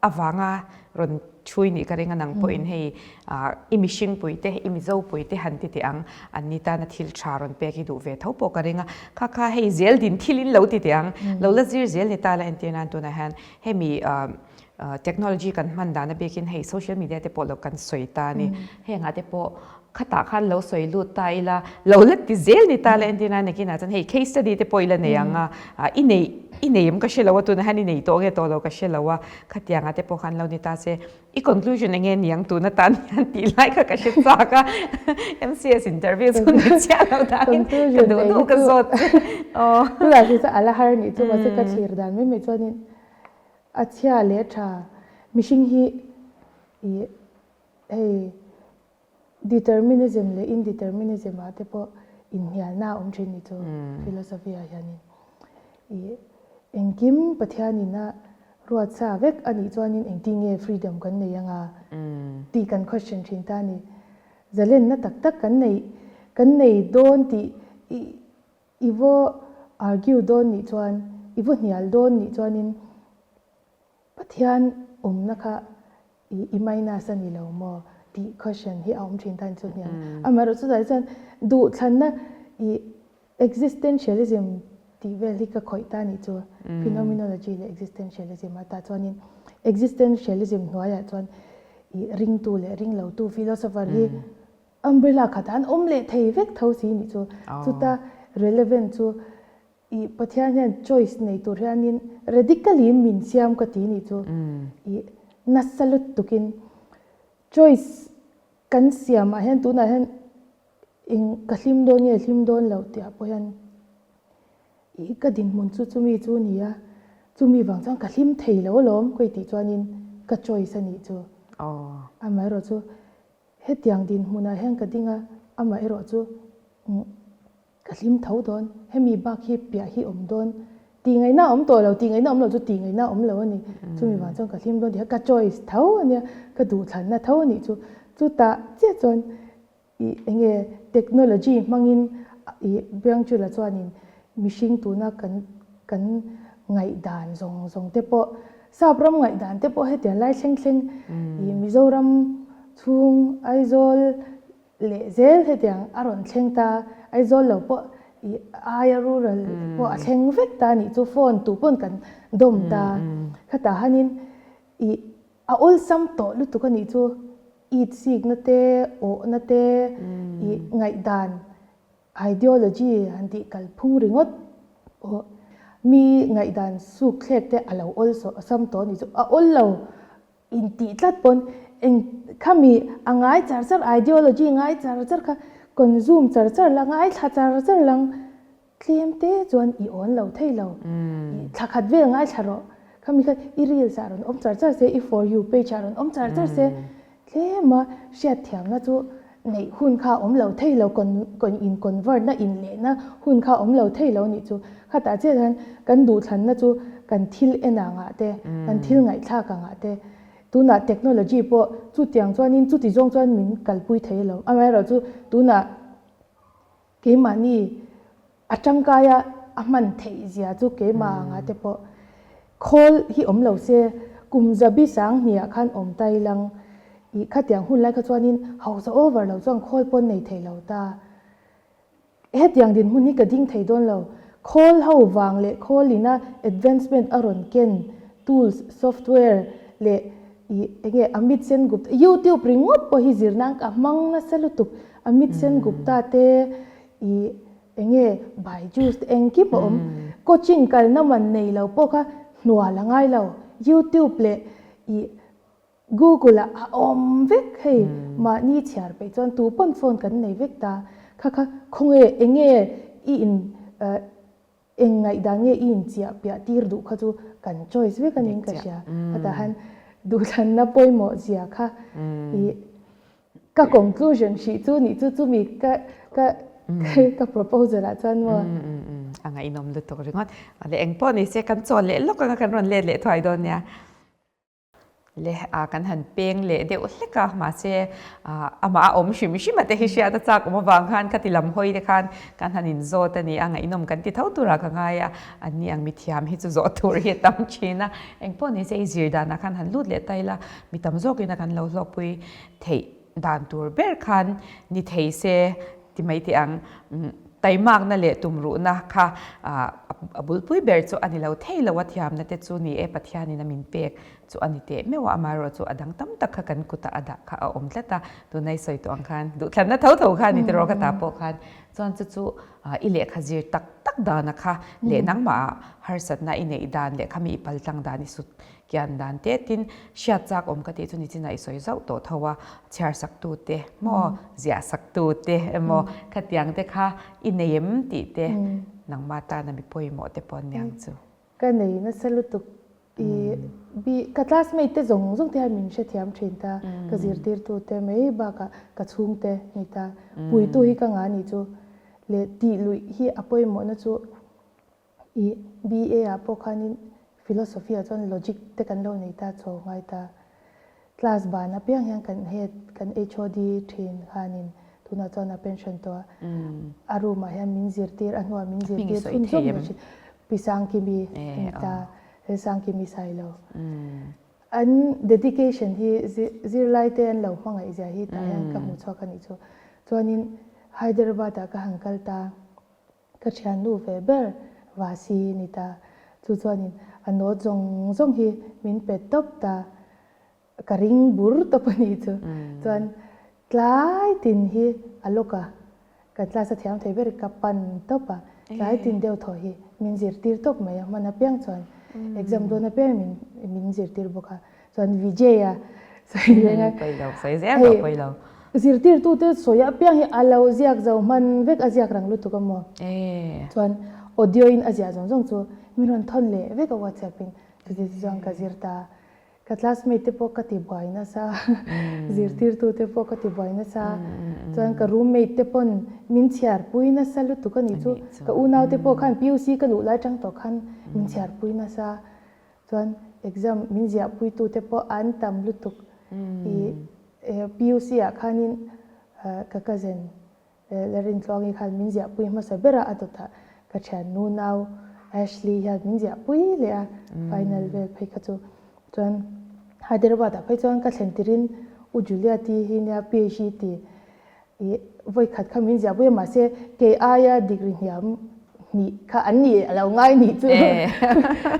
avanga rawn chhui nih ka ring a nang pawhin hei i mihring pui te i mizo pui te han ti teh ang an ni tana thil tha rawn pek i duh ve tho pawh ka ring a kha kha hei zel din thil in lo ti teh ang lo la zir zel ni ta la entir nan tunah hian hemi technology kan hman dan a bikin hei social media te pawh lo kan sawi ta a ni hengah te pawh khatah khan lo sawi lut ta ila lo la ti zel ni ta la entir nan nakinah chuan hei case study te pawh ila nei ang a i nei i nei em ka hre lo a tunah hian i nei tawh nge tawh lo ka hre lo a khatiangah te pawh khan lo ni ta se i conclusion eng nge niang tun atan hian tih lai kha ka hre chak a MCS interview chu ni chiah lo danin ka duh duh ka zawt che aw tunah hi chuan a la har nih chu mahse ka thlir dan mai mai chuanin A chhia leh tha mihring hi ih hei determinism leh indeterminism ah te pawh inhnialna a awm thin ni chu philosophy ah hianin ih engkim Pathianin a ruat sa vek a nih chuanin engtin nge freedom kan nei anga tih kan question thin ta a ni. Zalenna tak tak kan nei kan nei dawn tih ih I vaw argue dawn nih chuan, i vaw hnial dawn nih chuanin Pathian awmna kha i i minus a ni lo maw tih question hi a awm thin tan chu hnial. Amaherawh chutah chuan duhthlanna i existentialism tih vel hi ka khawih ta nih chu phenomenology leh existentialism a tah chuanin existentialism hnuaiah chuan i ringtu leh ringlotu philosopher hi Umbrella khat an awm leh thei vek tho si nih chu. Chuta relevant chu i Pathian hian choice nei tur hianin radically in min siam ka ti nih chu. I nasa lutukin choice kan siam ah hian tunah hian eng ka hlim dawn nge hlim dawn lo tih ah pawh hian i ka dinhmun chu chumi chu ni a, chumi vang chuan ka hlim thei lo alawm ka i tih chuanin ka choice a nih chu. Amaherawh chu Hetiang dinhmunah hian ka ding a, amah erawh chu ka hlim tho dawn, hemi bak hi piah hi awm dawn, tih ngaihna a awm tawh lo, tih ngaihna awm lo chu tih ngaihna a awm lo a ni, chumi vang chuan ka hlim dawn tih kha ka choice tho a nia, ka duhthlanna tho a nih chu, chutah chiah chuan ih eng nge technology hmangin ih Biangchula chuanin mihring tuna kan kan ngaihdan zawng zawng te pawh Sap ram ngaihdan te pawh hetiang lai thleng thleng ih Mizoram chhung Aizawl leh zel hetiang a rawn thleng ta, Aizawl lo pawh ih aia rural pawh a thleng vek ta nih chu phone tu pawn kan dawm ta. Khatah hanin ih a awlsam tawh lutuk a nih chu it sikna te awhna te ih ngaihdan Ideology han tih kalphung ringawt pawh mi ngaihdan suk thlek te a lo awl sam tawh a nih chu. A awl lo intih tlat pawn eng khami a ngai char char ideology ngai char char kha consume char char la ngaithla char char lang tlem te chuan i awn lo thei lo. I thla khat vel ngaithla rawh khami kha i reels ah rawn awm char char se i for you page ah rawn awm char char se Tlema hriatthiamna chu neih hun kha awm lo thei lo, in convert na in lehna hun kha awm lo thei lo nih chu. Khatah chiah hian kan duhthlanna chu kan thil en angah te, kan thil ngaihthlak angah te, tunah technology pawh chutiang chuanin chuti zawng chuan min kalpui thei lo. Amaherawhchu tunah Keimahni a tangkaia a hman theih zia chu keimah anga te pawh khawl hi awm lo se, kum zabi sang hniah khan awm ta ilang ih khatiang hun lai kha chuanin hausa over lo chuan khawl pawn nei thei lo ta. Hetiang dinhmun hi ka ding thei dawn lo. Khawl ho vang leh khawl ina advancement a rawn ken tools, software leh ih enge Amit Sen Gupta, YouTube ringawt pawh hi zir nan ka hmang nasa lutuk, Amit Sen Gupta te ih enge Byju's te engkim a awm, coaching kalna man nei lo pawh kha hnual a ngai lo, YouTube leh ih Google ah a awm vek hei mahni chhiar peih chuan tu pawn phone kan nei vek ta, kha kha khawnge enge i in Eng ngaihdan nge i inchiah piah tir duh kha chu kan choice vek a niin ka hria. Khatah han duhthlanna pawimawh zia kha i Ka conclusion hrih chu nih chu chumi ka ka ka proposal ah chuan maw. A ngaihnawm lutuk ringawt. Le eng pawh ni se kan chawl leh lawk anga kan rawn let leh thuai dawn nia. Le a kan han peng leh deuh hlek a mahse amah a awm hrim hrim a te hi hriat a chak awm avang khan khati lam hawi te khan kan han inzawt a ni a ngaihnawm kan ti tho turah ka ngai a anni ang mithiam hi chu zawh tur hi a tam thin a engpawh ni se i zir danah khan han lut leh ta ila mi tam zawkin a kan lo hlawkpui theih dan tur ber khan ni thei se ti mai teh ang. Taimakna leh tumruhna kha a bulpui ber chu a ni lo thei lo a, thiamna te chu ni e Pathianin a min pek chu a ni teh meuh a, amaherawh chu a dang tam tak kha kan kutah a dah kha a awm tlat a, tunai sawi tawh ang khan duhthlanna tho tho kha ni tiraw ka ta pawh khan chuan chu chu i lehkha zir tak tak dana kha leh nangmah harsatna i neih dan leh khami i paltlang dan i sut Kian dan te tin hriat chak awm ka tih chu nichinah i sawi zauh tawh tho a, chhiar sak tu te maw, ziah sak tu te emaw khatiang te kha i nei em tih te nangmah tana mi pawimawh te pawh an niang chu. Ka nei nasa lutuk i bi ka classmate te zawng zawng te hian min hrethiam thin ta, ka zirtirtu te mai bakah ka chhungte ni ta, puitu hi ka ngah nih chu leh tih luih hi a pawimawhna chu I BA ah pawh khanin Philosophy ah chuan Logic te kan lo nei ta chho ngai ta. Class ban apiang hian kan head, kan HOD thin khanin tunah chuan a pension tawh a, a room ah hian min zirtir, a hnuah min zirtir chhunzawm leh thin. Pi Sangkimi a ni ta, he Sangkimi Sailo. An dedication hi zirlai te an lo hmangaih zia hi tah hian ka hmu chhuak a nih chu. Chuanin Hyderabad ah ka han kal ta. Ka thiannu ve ber Vasi ni ta. Chu chuanin a note zawng zawng hi min pe tawp ta. Ka ring bur tawp a nih chu. Chuan tlai tin hi a lawk a, kan class a thiam thei ber ka pan tawp a. Tlai tin deuh thaw hi min zirtir tawp mai a, hman apiang chuan exam dawn apiang min min zirtir bawk a. Chuan Vijay-a sawi reng a. Pawi lo, sawi zel pawh pawi lo. Zirtirtute sawi apiang hi a lo ziak zo hman vek a ziak rang lutuk a maw? Chuan audio in a ziah zawng zawng chu min rawn thawn leh vek a WhatsApp in chuti chu chuan ka zir ta. Ka classmate te pawh ka ti buai nasa, zirtirtute pawh ka ti buai nasa, chuan ka roommate te pawn min chhiarpui nasa lutuk a nih chu. Ka unaute pawh khan PUC ka luh lai tang tawh khan min chhiarpui nasa. Chuan exam min ziahpuitute pawh an tam lutuk. I PUC ah khanin ka cousin Larintluangi khan min ziahpui hmasa ber a, a dawtah ka thiannu nau Ashley hian min ziahpui leh a, final vel phei kha chu. Chuan Hyderabad ah phei chuan ka thlen tirin U Julia ti hi nia PhD ti I vawi khat kha min ziah pui a mahse kei aia degree hniam hnih kha an nih a lo ngai nih chu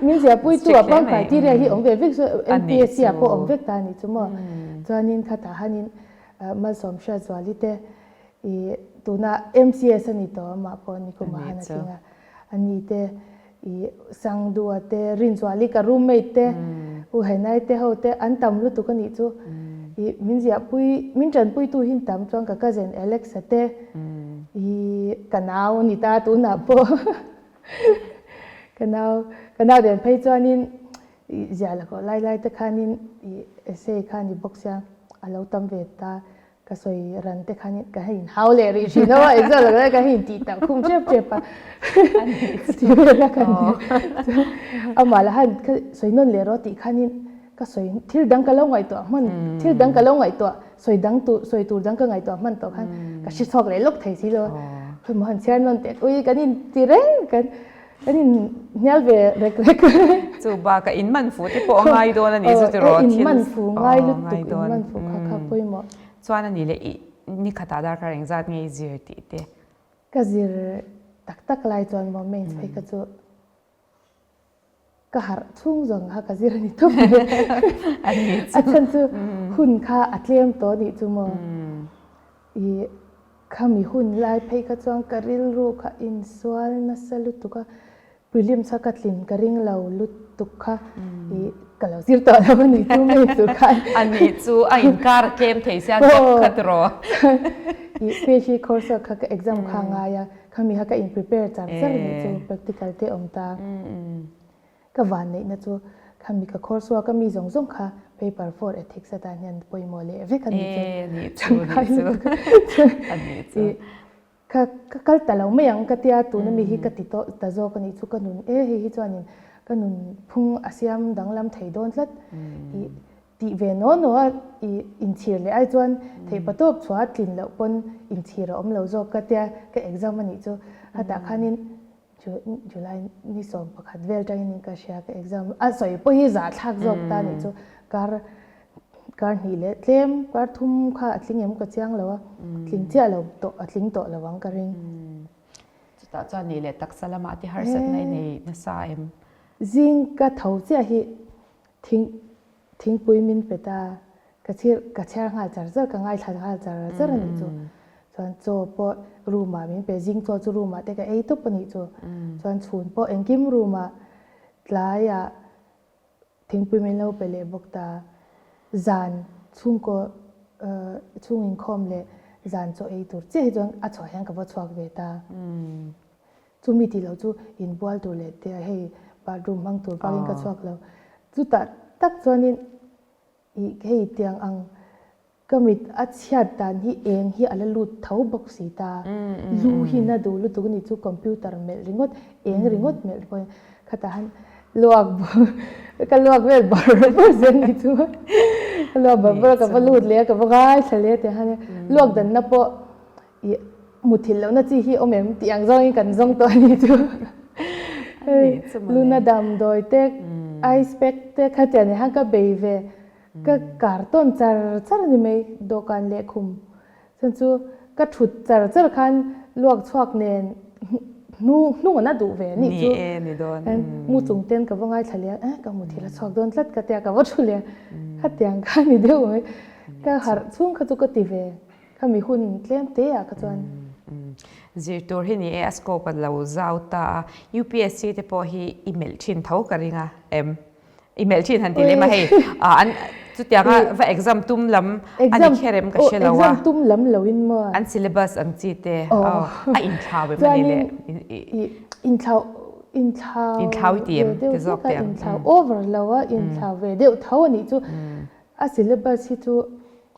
min ziah pui tu ah pawh criteria hi awm ve vek chu MPSC ah pawh awm vek ta nih chu maw chuanin khatah hanin Malsawm Hriatzuali te i tuna MCS a ni tawh amah pawh nikumah han a tling a ani te i Sangdua te, Rinzuali ka roommate te, U Henai te ho te an tam lutuk a nih chu. I min ziahpui, min tanpuitu hi tam chuan ka cousin Alex-a te, i ka nau a ni ta tunah pawh ka nau, ka nau den phei chuanin i ziah la kawh lai lai te khanin i essay kha a ni bawk sia a lo tam ve ta. Ka sawi ran te khan ka hei inhau leh rih thin a, exam lo ka hei intih tak khum tep tep a. Ti vel a kan ni. Amah lah han ka sawi nawn leh rawh tih khanin ka sawi thil dang ka lo ngaihtuah hman thil dang ka lo ngaihtuah sawi dang tur sawi tur dang ka ngaihtuah hman tawh khan ka hre chhuak leh lawk thei si lo a. Khawimaw han chhiar nawn teh ui kan inti reng kan Kan in hnial ve rek rek. Chu bakah in man fu te pawh a ngai dawn a nih chu tiraw thil. In man fu ngai lutuk in man fu kha kha pawimawh. Chuan a nih leh i ni khatah darkar engzat nge i zir tih te. Ka zir tak tak lai chuan maw mains phei kha chu ka harh chhung zawng kha ka zir a ni tawp mai. A chhan chu hun kha a tlem tawh a nih chu maw. I khami hun lai phei kha chuan ka rilru kha insual nasa lutuk a, prelims kha ka tlin ka ring lo lutuk kha i ka lo zir tawh lo a ni chu mai chu khan. A ni chu a inkar a tlem thei sia chawp kha tiraw. I PhD course kha ka exam kha ngai a, khami kha ka in prepare char char nih chu practical te awm ta. Ka van neihna chu khami ka course work a mi zawng zawng kha. Paper for ethics atan hian pawimawh leh vek a nih chu. E nih chu nih chu a nih chu. Ka ka kal ta lo mai ang ka tia tuna mi hi ka ti tawh ta zawk a nih chu ka nun e hei hi chuanin ka nun phung a siam danglam thei dawn tlat i tih ve naw naw a i inchhir leh ai chuan theih patawp chhuah a tlin loh pawn inchhir a awm lo zawk ka tia ka exam a nih chu hetah khanin July ni 11 vel tangin in ka hria ka exam a sawi pawh hi zahthlak zawk ta nih chu kar kar hnih leh tlem kar thum kha a tling em ka chiang lo a tling chiah lo tawh a tling tawh lo ang ka ring. Chutah chuan nih leh taksa lamah te harsatna i nei nasa em? Zing ka tho chiah hi thing thingpui min pe ta Ka chhir ka chhiar nghal char char, ka ngaithla nghal char char a nih chu. Chuan chaw pawh room ah min pe, zing chaw chu room ah te ka ei tawp a nih chu. Chuan chhun pawh engkim room ah tlai ah thingpui min lo pe leh bawk ta. Zan chhungkaw chhung inkhawm leh zan chaw ei tur chiah hi chuan a chhuah hian ka va chhuak ve ta. Chumi tih loh chu inbual tur leh te hei bathroom hmang tur bakin ka chhuak lo. Chutah tak chuanin Ih hei tiang ang ka mit a chhiat dan hi eng hi a la lut tho bawk si ta. Lu hi na duh lutuk a ni chu computer melh ringawt eng ringawt melh pawhin khatah han luak ka luak vel bar bar zel ni chu ka luak bar bar a ka va lut leh a ka va ngaithla leh a tiang han luak danna pawh Ih, muthilh lohna chi hi awm em tih ang zawngin kan zawng tawh a ni chu. Hei, luna damdawi te, ice pack te kha chian ni khan ka bei ve. Ka kar tawn char char a ni mai dawhkan leh khum. Chuan chu ka thut char char khan luak chhuak nen hnu hnung an a duh ve a nih chu. Mu chung ten ka va ngaithla leh a, ka muthilh a chhuak dawn tlat ka tia ka va thu leh a. Khatiang kha a ni deuh mai. Ka harh chhung kha chu ka ti ve. Khami hun tlem te ah kha chuan. Zir tur hi ni e, a scope a lo zau ta a. UPSC te pawh hi i melh thin tho ka ring a em? I melh thin han ti lem a hei an chutianga va exam tum lam a ni kher em ka hre lo a. Exam tum lam lo in maw? An syllabus ang chi te a inthlau em a ni le? Inthlau inthlau inthlau i ti em ti zawk te ang. Inthlau over lo a inthlau ve deuh tho a nih chu. A syllabus hi chu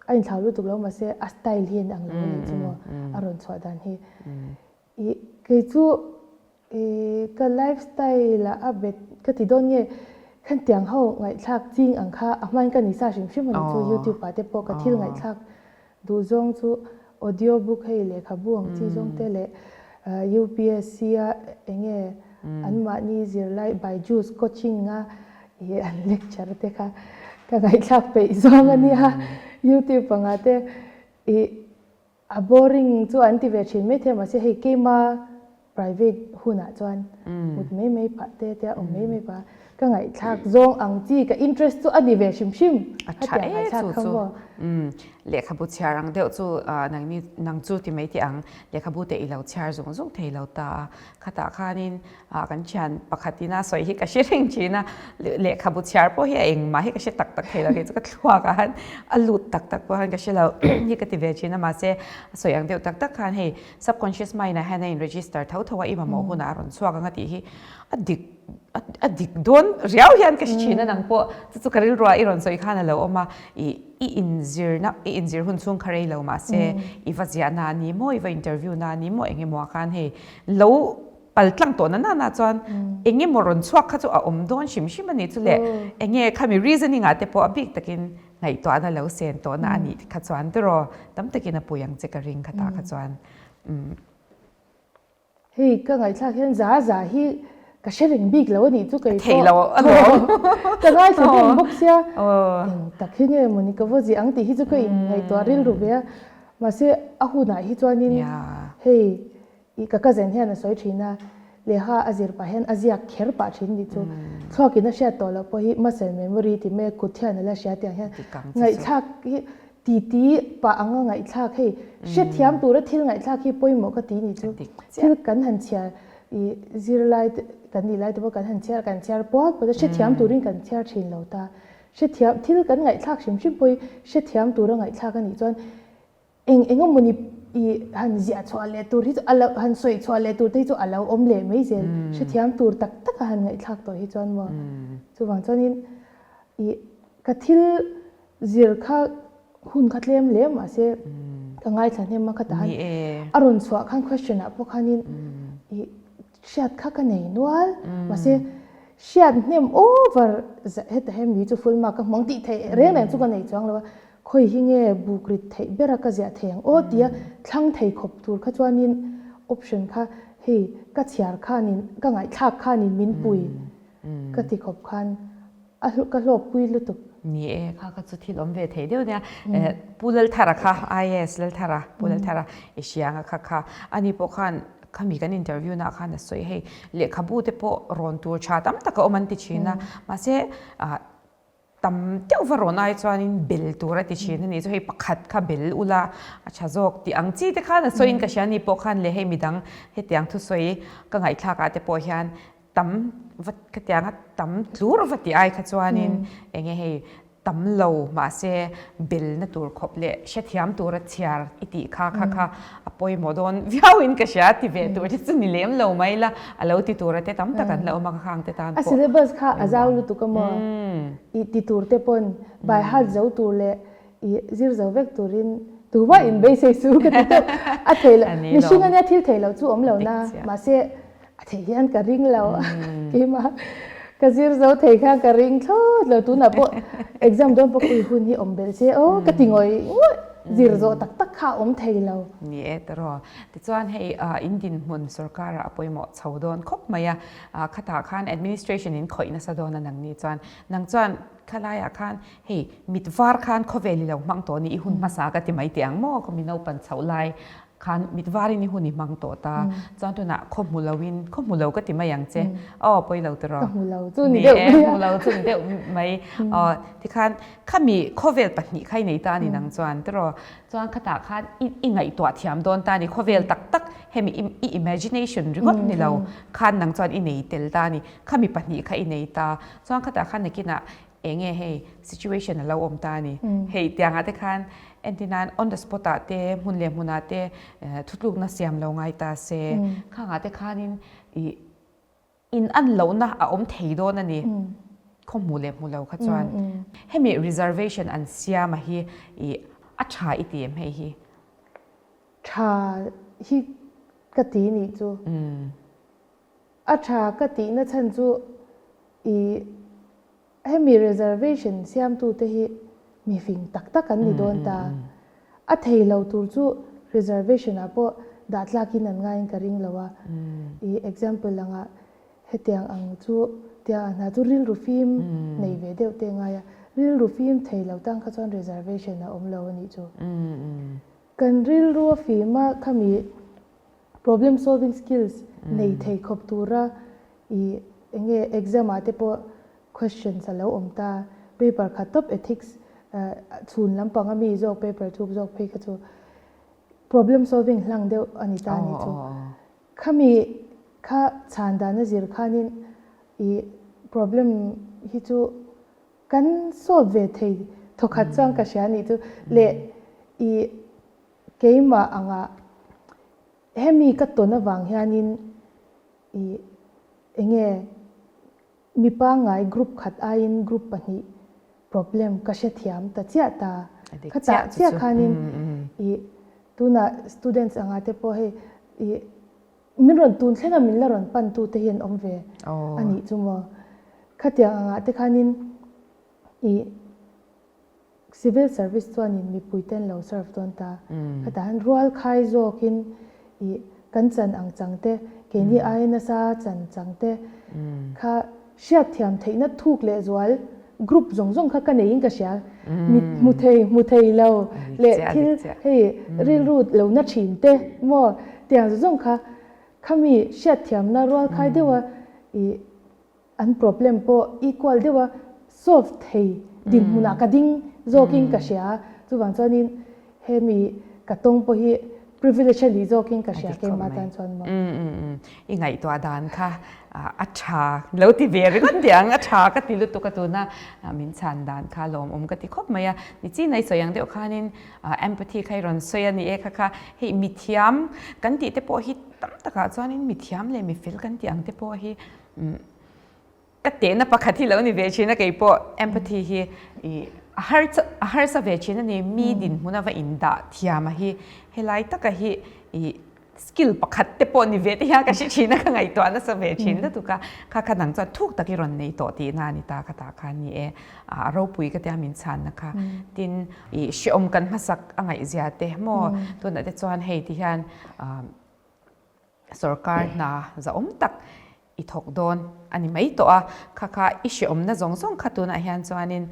a inthlau lutuk lo mahse a style hi a inang lo a nih chu maw a rawn chhuah dan hi. Ih kei chu ih ka lifestyle ah a bet ka ti dawn nge khan tiang ho ngaihthlak ching ang kha a hmain ka ni sa hrim hrim a nih chu youtube ah te pawh ka thil ngaihthlak duh zawng chu audio book hei lehkhabu ang chi zawng te leh UPSC a enge anmahni zirlai Byju's coaching a ih an lecture te kha ka ngaihthlak peih zawng a nia youtube anga te ih a boring chu an ti ve thin maithei a mahse hei keima Private hunah chuan mut mai mai pah te te a awm mai mai pah a, ka ngaihthlak zawng ang chi ka interest chu a ni ve hrim hrim A tha e chu chu. Umm lehkhabu chhiar ang deuh chu nangni nang chu ti mai teh ang lehkhabu te i lo chhiar zung zung thei lo ta a, khatah khanin kan thian pakhatin a sawi hi ka hre reng thin a, lehkhabu chhiar pawh hi a engmah hi ka hre tak tak thei lo kei chu ka thluak ah khan a lut tak tak pawh khan ka hre lo hi ka ti ve thin a mahse a sawi ang deuh tak tak khan hei Subconscious mind ah hian a in register tho tho a, i mamawh hunah a rawn chhuak ang a tih hi a dik a dik dawn riau hian ka hre thin a nang pawh chu chu ka rilruah i rawn sawi khan a lo awm a, i i inzirna i inzir hun chhung kha rei lo mahse i va ziahna a ni maw i va interview na a ni maw eng emaw ah khan hei lo pal tlang tawh na nana chuan eng emaw rawn chhuak kha chu a awm dawn hrim hrim a ni chu le eng nge khami reasoning ah te pawh a bik takin Ngaihtuahna lo sen tawhna a nih kha chuan tiraw tam takin a pui ang che ka ring kha tah kha chuan umm. Hei ka ngaihthlak hian za za hi ka hre reng bik lo a nih chu kei pawh. Theih lo alawm. Ka ngaithla hnem bawk sia eng tak hi nge mawni ka vaw zia ang tih hi chu ka in ngaihtuah rilru ve a mahse a hunah hi chuanin hei I ka cousin hian a sawi thin a, lehkha a zir pah hian a ziak kher pah thin tih chu thluakin a hriat tawh loh pawh hi muscle memory tih mai a kut hian a la hria tih ang hian ngaihthlak hi titi pah anga ngaihthlak hei hrethiam tura thil ngaihthlak hi pawimawh ka ti nih chu thil kan han chhiar i zirlai te kan nih lai te pawh kan han chhiar kan chhiar pual pual a hrethiam turin kan chhiar thin lo ta hrethiam thil kan ngaihthlak hrim hrim pawh hi hrethiam tura ngaihthlak a nih chuan Eng eng emawni i han ziah chhuah leh tur hi chu a lo han sawi chhuah leh tur te hi chu a lo awm leh mai zel. Hrethiam tur tak tak a han ngaihthlak tawh hi chuan maw. Chuvang chuanin i Ka thil zir kha hun kha tlem hle mahse ka ngaithla hnem a khatah han a rawn chhuah khan question ah pawh khanin ih hriat kha ka nei nual mahse hriat hnem over heta hemi chu full mark ka hmang tih theih reng reng chu ka nei chuang lo a khawi hi nge buk rit theih bera ka ziah thei ang aw tia thlang thei khawp tur kha chuanin option kha hei ka chhiar khanin ka ngaihthlak khanin min pui ka ti khawp khan A ka hlawkpui lutuk. Ni e, kha kha chu thil awm ve thei deuh nia. Pu Lalthara kha, IAS Lalthara, Pu Lalthara i hria anga kha kha. Ani pawh khan khami kan interview naah khan a sawi hei lehkhabu te pawh rawn tur tha tam tak a awm an ti thin a. Mahse tam deuh va rawn ai chuanin bel tur a ti thin a nih chu hei pakhat kha bel ula a tha zawk tih ang chi te khan a sawiin ka hria ani pawh khan leh hei midang hetiang thusawi ka ngaihthlak ah te pawh hian tam va khatianga tam tlur va tih ai kha chuanin enge hei tam lo mahse belna tur khawp leh hrethiam tura chhiar i tih kha kha kha a pawimawh dawn viau in ka hria ti ve tur te chu ni lem lo mai la a lo ti tura te tam tak an la awm a ka khang te tan pawh. A syllabus kha a zau lutuk a maw i ti tur te pawn by heart zo tur leh i zir zo vek turin tumah in beisei su ka ti tawp a thei lo mihring ania thil thei lo chu awm lo na mahse A theih hian ka ring lo keimah ka zir zo thei khan ka ring thlawt lo tunah pawh exam dawn pawh ui hun hi awm belh se aw ka ti ngawih ngawih zir zawh tak tak kha a awm thei lo. Ni e tawraw. Tichuan hei in dinhmun sorkarah a pawimawh chho dawn khawp mai a, khatah khan administration in khawih nasa dawn a nang ni chuan nang chuan khalaiah khan hei mit var khan khawvel i lo hmang tawh ni i hun hmasa ka ti mai teh ang maw ka mi naupan chhoh lai Khan mit varin i hun i hmang tawh ta. Chuan tunah khaw hmu loin, khaw hmu lo ka ti mai ang che. Aw, pawi lo tiraw? Ka hmu lo chu ni deuh mai a. Hmu lo chu ni deuh mai. Aw, tikhan khami khawvel pahnih kha i nei ta a ni nang chuan tiraw? Chuan khatah khan i i ngaihtuah thiam dawn ta a ni. Khawvel tak tak hemi i imagination ringawt ni lo khan nang chuan i nei tel ta a ni. Khami pahnih kha i nei ta. Chuan khatah khan nakinah Eng nge hei situation a lo awm ta a ni. Hei tiangah te khan entir nan on the spot ah te hmun leh hmunah te thutlukna siam lo ngai ta se khangah te khanin ih in an lohna a awm thei dawn a ni. Khaw hmu leh hmu lo kha chuan hemi reservation an siam a hi ih a tha i ti em hei hi? Tha hi ka ti nih chu. A tha ka tihna chhan chu i hemi reservation siamtute hi mi fing tak tak an ni dawn ta. A thei lo tur chu reservation ah pawh dah tlakin an ngaiin ka ring lo a. I example anga hetiang ang chu tiang ang hna chu rilru fim nei ve deuh te ngai a. Rilru fim thei lo tan kha chuan reservation a awm lo a nih chu. Kan rilru a fim a khami Problem solving skills nei thei khawp tura i enge exam ah te pawh questions a lo awm ta. Paper khat tawp ethics chhun lampang a mi zawk paper thuk zawk phei kha chu problem solving hlang deuh a ni ta a ni chu. Khami kha chhan dan a zir khanin i problem hi chu kan solve ve thei thawkhat chuan ka hria a nih chu leh i Keimah anga hemi ka tawn avang hianin i enge mi pangngai group khat aiin group pahnih problem ka hrethiam ta chiah ta. Khatah chiah khanin i tunah students anga te pawh hei i min rawn tun thlenga min la rawn pan tu te hi an awm ve a nih chu maw. Khatiang angah te khanin i Civil service chuanin mipuiten lo serve dawn ta. Khatah hian rual khai zawkin ih kan chan ang chang te, keini aia nasa chan chang te kha hriatthiam theihna thuk leh zual group zawng zawng kha ka neiin ka hria. Mit hmu thei hmu thei lo leh thil hei rilru lo na thin te maw tiang zawng zawng kha khami hriatthiamna rual khai deuha ih An problem pawh equal deuha solve thei dinhmunah ka ding zawkin ka hria. Chuvang chuanin hemi ka tawng pawh hi privilege a nih zawkin ka hria keimah tan chuan maw. I ngaihtuah dan kha a tha lo ti ve ringawt teh ang, a tha ka ti lutuk a tuna min chhan dan kha lawmawm ka ti khawp mai a. Nichin a i sawi ang deuh khanin empathy kha i rawn sawi a ni e kha kha hei mithiam kan tih te pawh hi tam takah chuanin mithiam leh mifel kan tih ang te pawh hi. Ka tehna pakhat hi lo ni ve thin a keipawh empathy hi i a har a harsa ve thin a ni. Mi dinhmun a va indah thiam a hi helai taka hi i skill pakhat te pawh ni ve te hian ka hre thin a ka ngaihtuah nasa ve thin lutuk a. Kha kha dang chuan thuk tak i rawn nei tawh tihna a ni ta kha tah khan ni e. A ropui ka tia min chhanna kha. Tin i hrehawm kan hmasak a ngaihzia te maw tunah te chuan hei ti hian Sorkar hna zahawm tak i thawk dawn a ni mai tawh a, kha kha i hrehawmna zawng zawng kha tunah hian chuanin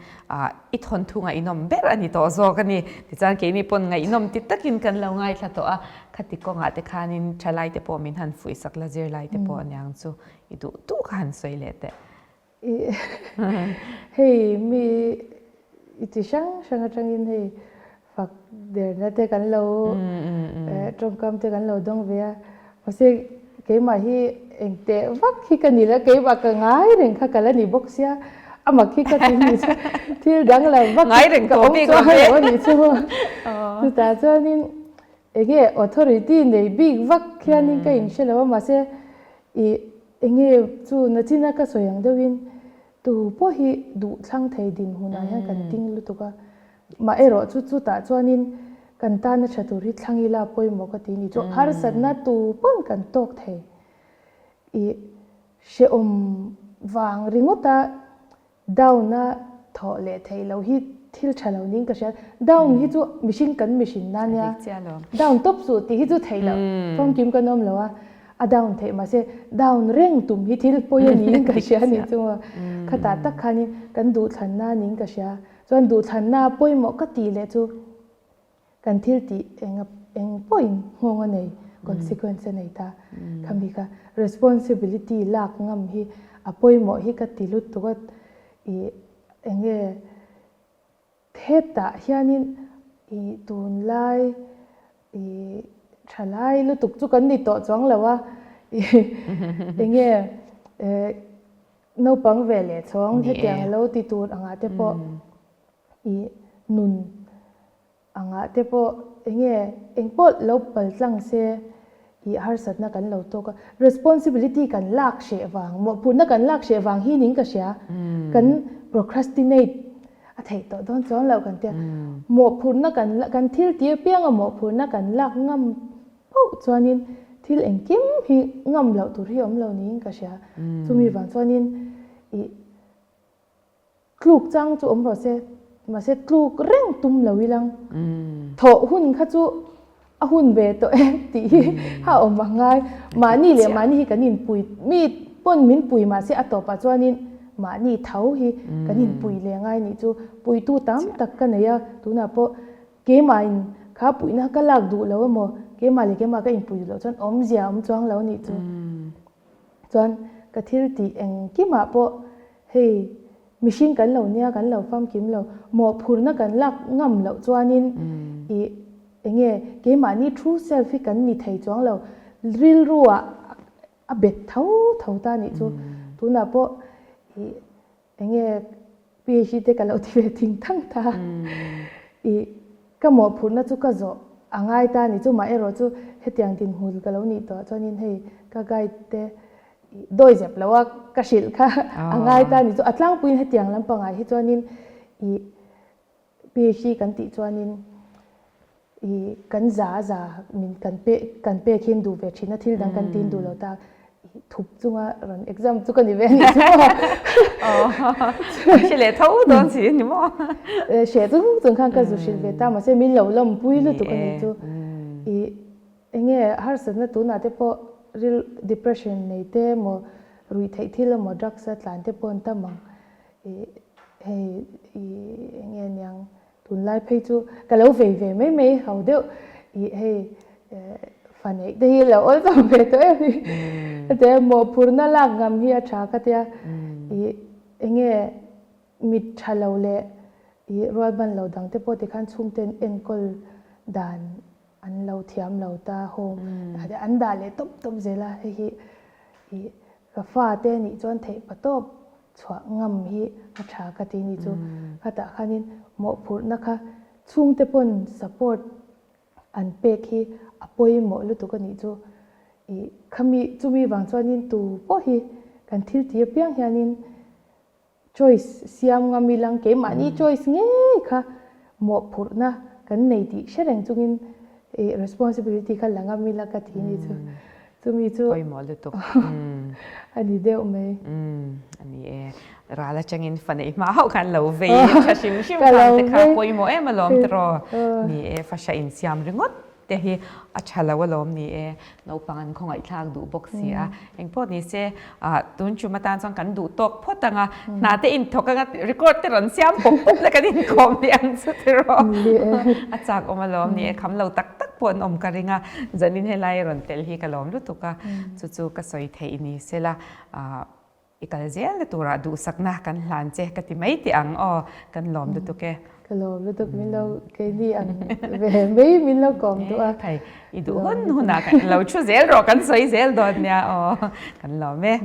i thawnthu ngaihnawm ber a ni tawh zawk a ni. Tichuan keini pawn ngaihnawm ti takin kan lo ngaithla tawh a, khati kawngah te khanin thalai te pawh min han fuihsak la zirlai te pawh aniang chu i duh duh kha han sawi leh teh. Hei mi i chi hrang hrang atangin hei fak derna te kan lo tawngkam te kan lo dawng ve a, mahse keimah hi eng teh vak hi ka ni la, keimah ka ngai reng kha ka la ni bawk sia, amak hi ka ti ni chu thil dang lo vak hi ka awm chuang lo a nih chu chutah chuanin enge authority nei bik vak hianin ka inhre lo a, mahse i Enge chu nachina ka sawi ang deuhin tu pawh hi duh thlang thei dinhmunah hian kan ting lutuk a, mah erawh chu chutah chuanin kan tana tha tur hi thlang ila pawimawh ka ti ni chu harsatna tu pawn kan tawk thei i hrehawm vang ringawta Down a thawh leh theih loh hi thil tha lo niin ka hria. Down hi chu mihring kan mihrin na nia. Down tawp suh tih hi chu theih loh famkim kan awm lo a, a down theih mahse down reng tum hi thil pawi a niin ka hria nih chu maw. Khatah tak khanin kan duhthlanna niin ka hria. Chuan duhthlanna pawimawh ka tih leh chu Kan thil tih eng eng pawhin nghawng a nei, consequence a nei ta. Khami kha responsibility lak ngam hi a pawimawh hi ka ti lutuk a, ih eng nge hetah hianin ih tunlai ih thalai lutuk chu kan ni tawh chuang lo a, ih eng nge eh naupang ve leh chhawng hetiang a lo ti tur angah te pawh ih nun angah te pawh enge eng pawh lo pal tlang se ih harsatna kan lo tawk a, responsibility kan lak hreh vang mawhphurhna kan lak hreh vang hi ning ka hria kan procrastinate a theih tawh dawn chuang loh kan tia mawhphurhna kan kan thil tir pianga mawhphurhna kan lak ngam pauh chuanin thil engkim hi ngam loh tur hi awm lo niin ka hria chumi vang chuanin ih Tluk chang chu awm rawh se, mahse tluk reng tum lo ilang. Thawh hun kha chu a hun ve tawh e tih hi a awm a ngai. Mahni leh mahni hi kan inpui, mi pawn min pui mahse a tawpah chuanin mahni tho hi kan inpui leh ngai nih chu. Puitu tam tak ka nei a, tunah pawh keimahin kha puihna ka lak duh lo emaw, keimah leh keimah ka inpui duh loh chuan awmzia awm chuang lo nih chu. Chuan ka thil tih engkimah pawh hei mihring kan lo nia kan lo famkim lo, mawhphurhna kan lak ngam loh chuanin ih enge keimahni true self hi kan ni thei chuang lo, rilru ah a bet tho tho ta nih chu. Tunah pawh ih Enge PhD te ka lo ti ve thing thang ta. I ka mawhphurhna chu ka zawh a ngai ta ni chu mah erawh chu hetiang dinhmun ka lo nih tawh chuanin hei ka guide te i dawi zep lo a ka hrilh kha a ngai ta ni chu a tlangpuiin hetiang lampangah hi chuanin i PhD kan tih chuanin i kan za za min kan pe kan pek hian duh ve thin a, thil dang kan tin duh lo ta i thup chunga rawn exam chu ka ni ve a nih chu maw. Hre leh tho dawn si a ni maw. Hre chung chung khan ka zu hrilh ve ta mahse min lo lawmpui lutuk a nih chu. I enge harsatna tunah te pawh ril depression nei te emaw ruih theih thil emaw drugs a tlan te pawh an tam ang. I hei i enge niang tunlai phei chu ka lo vei ve mai mai ho deuh i hei fa neih te hi lo awlsam ve tawh em hi heti mawhphurhna lak ngam hi a tha ka tia i enge mit tha lo leh i rualban lo dang te pawh tikhan chhungten enkawl dan an lo thiam lo ta home an dah leh tawp tawp zel a hei hi i Ka fate nih chuan theih pa tawp chhuah ngam hi a tha ka ti ni chu. Khatah khanin mawhphurhna kha chhungte pawn support an pek hi a pawimawh lutuk a nih chu. Ih khami chumi vang chuanin tu pawh hi kan thil ti apiang hianin. Choice siam ngam ilang keimahni choice ngei kha mawhphurhna kan nei tih hre reng chungin ih responsibility kha la ngam ila ka ti ni chu. Chumi chu Pawimawh lutuk. A ni deuh mai. A ni e. Ral atangin fa neih hma hauh khan lo vei tha hrim hrim khan te kha pawimawh em alawm tiraw. Ni e, fa hra insiam ringawt te hi a tha lo alawm ni e, naupang an khawngaihthlak duh bawk si a, engpawh ni se tun tum atan chuan kan duh tawk phawt ang a, hna te inthawk anga record te rawn siam pawp pawp la kan inkawm leh ang chu tiraw a chak awm alawm ni e, kham lo tak tak pawh an awm ka ring a, zanin helai rawn tel hi ka lawm lutuk a, chu chu ka sawi theih ni sela. I kal zel na turah duhsakna kan hlan che ka ti mai teh ang aw, kan lawm lutuk e. Ka lawm lutuk min lo keini ang ve mai min lo kawm duh a. Thei i duh hun hunah kan lo thu zel rawh kan sawi zel dawn nia aw, kan lawm e.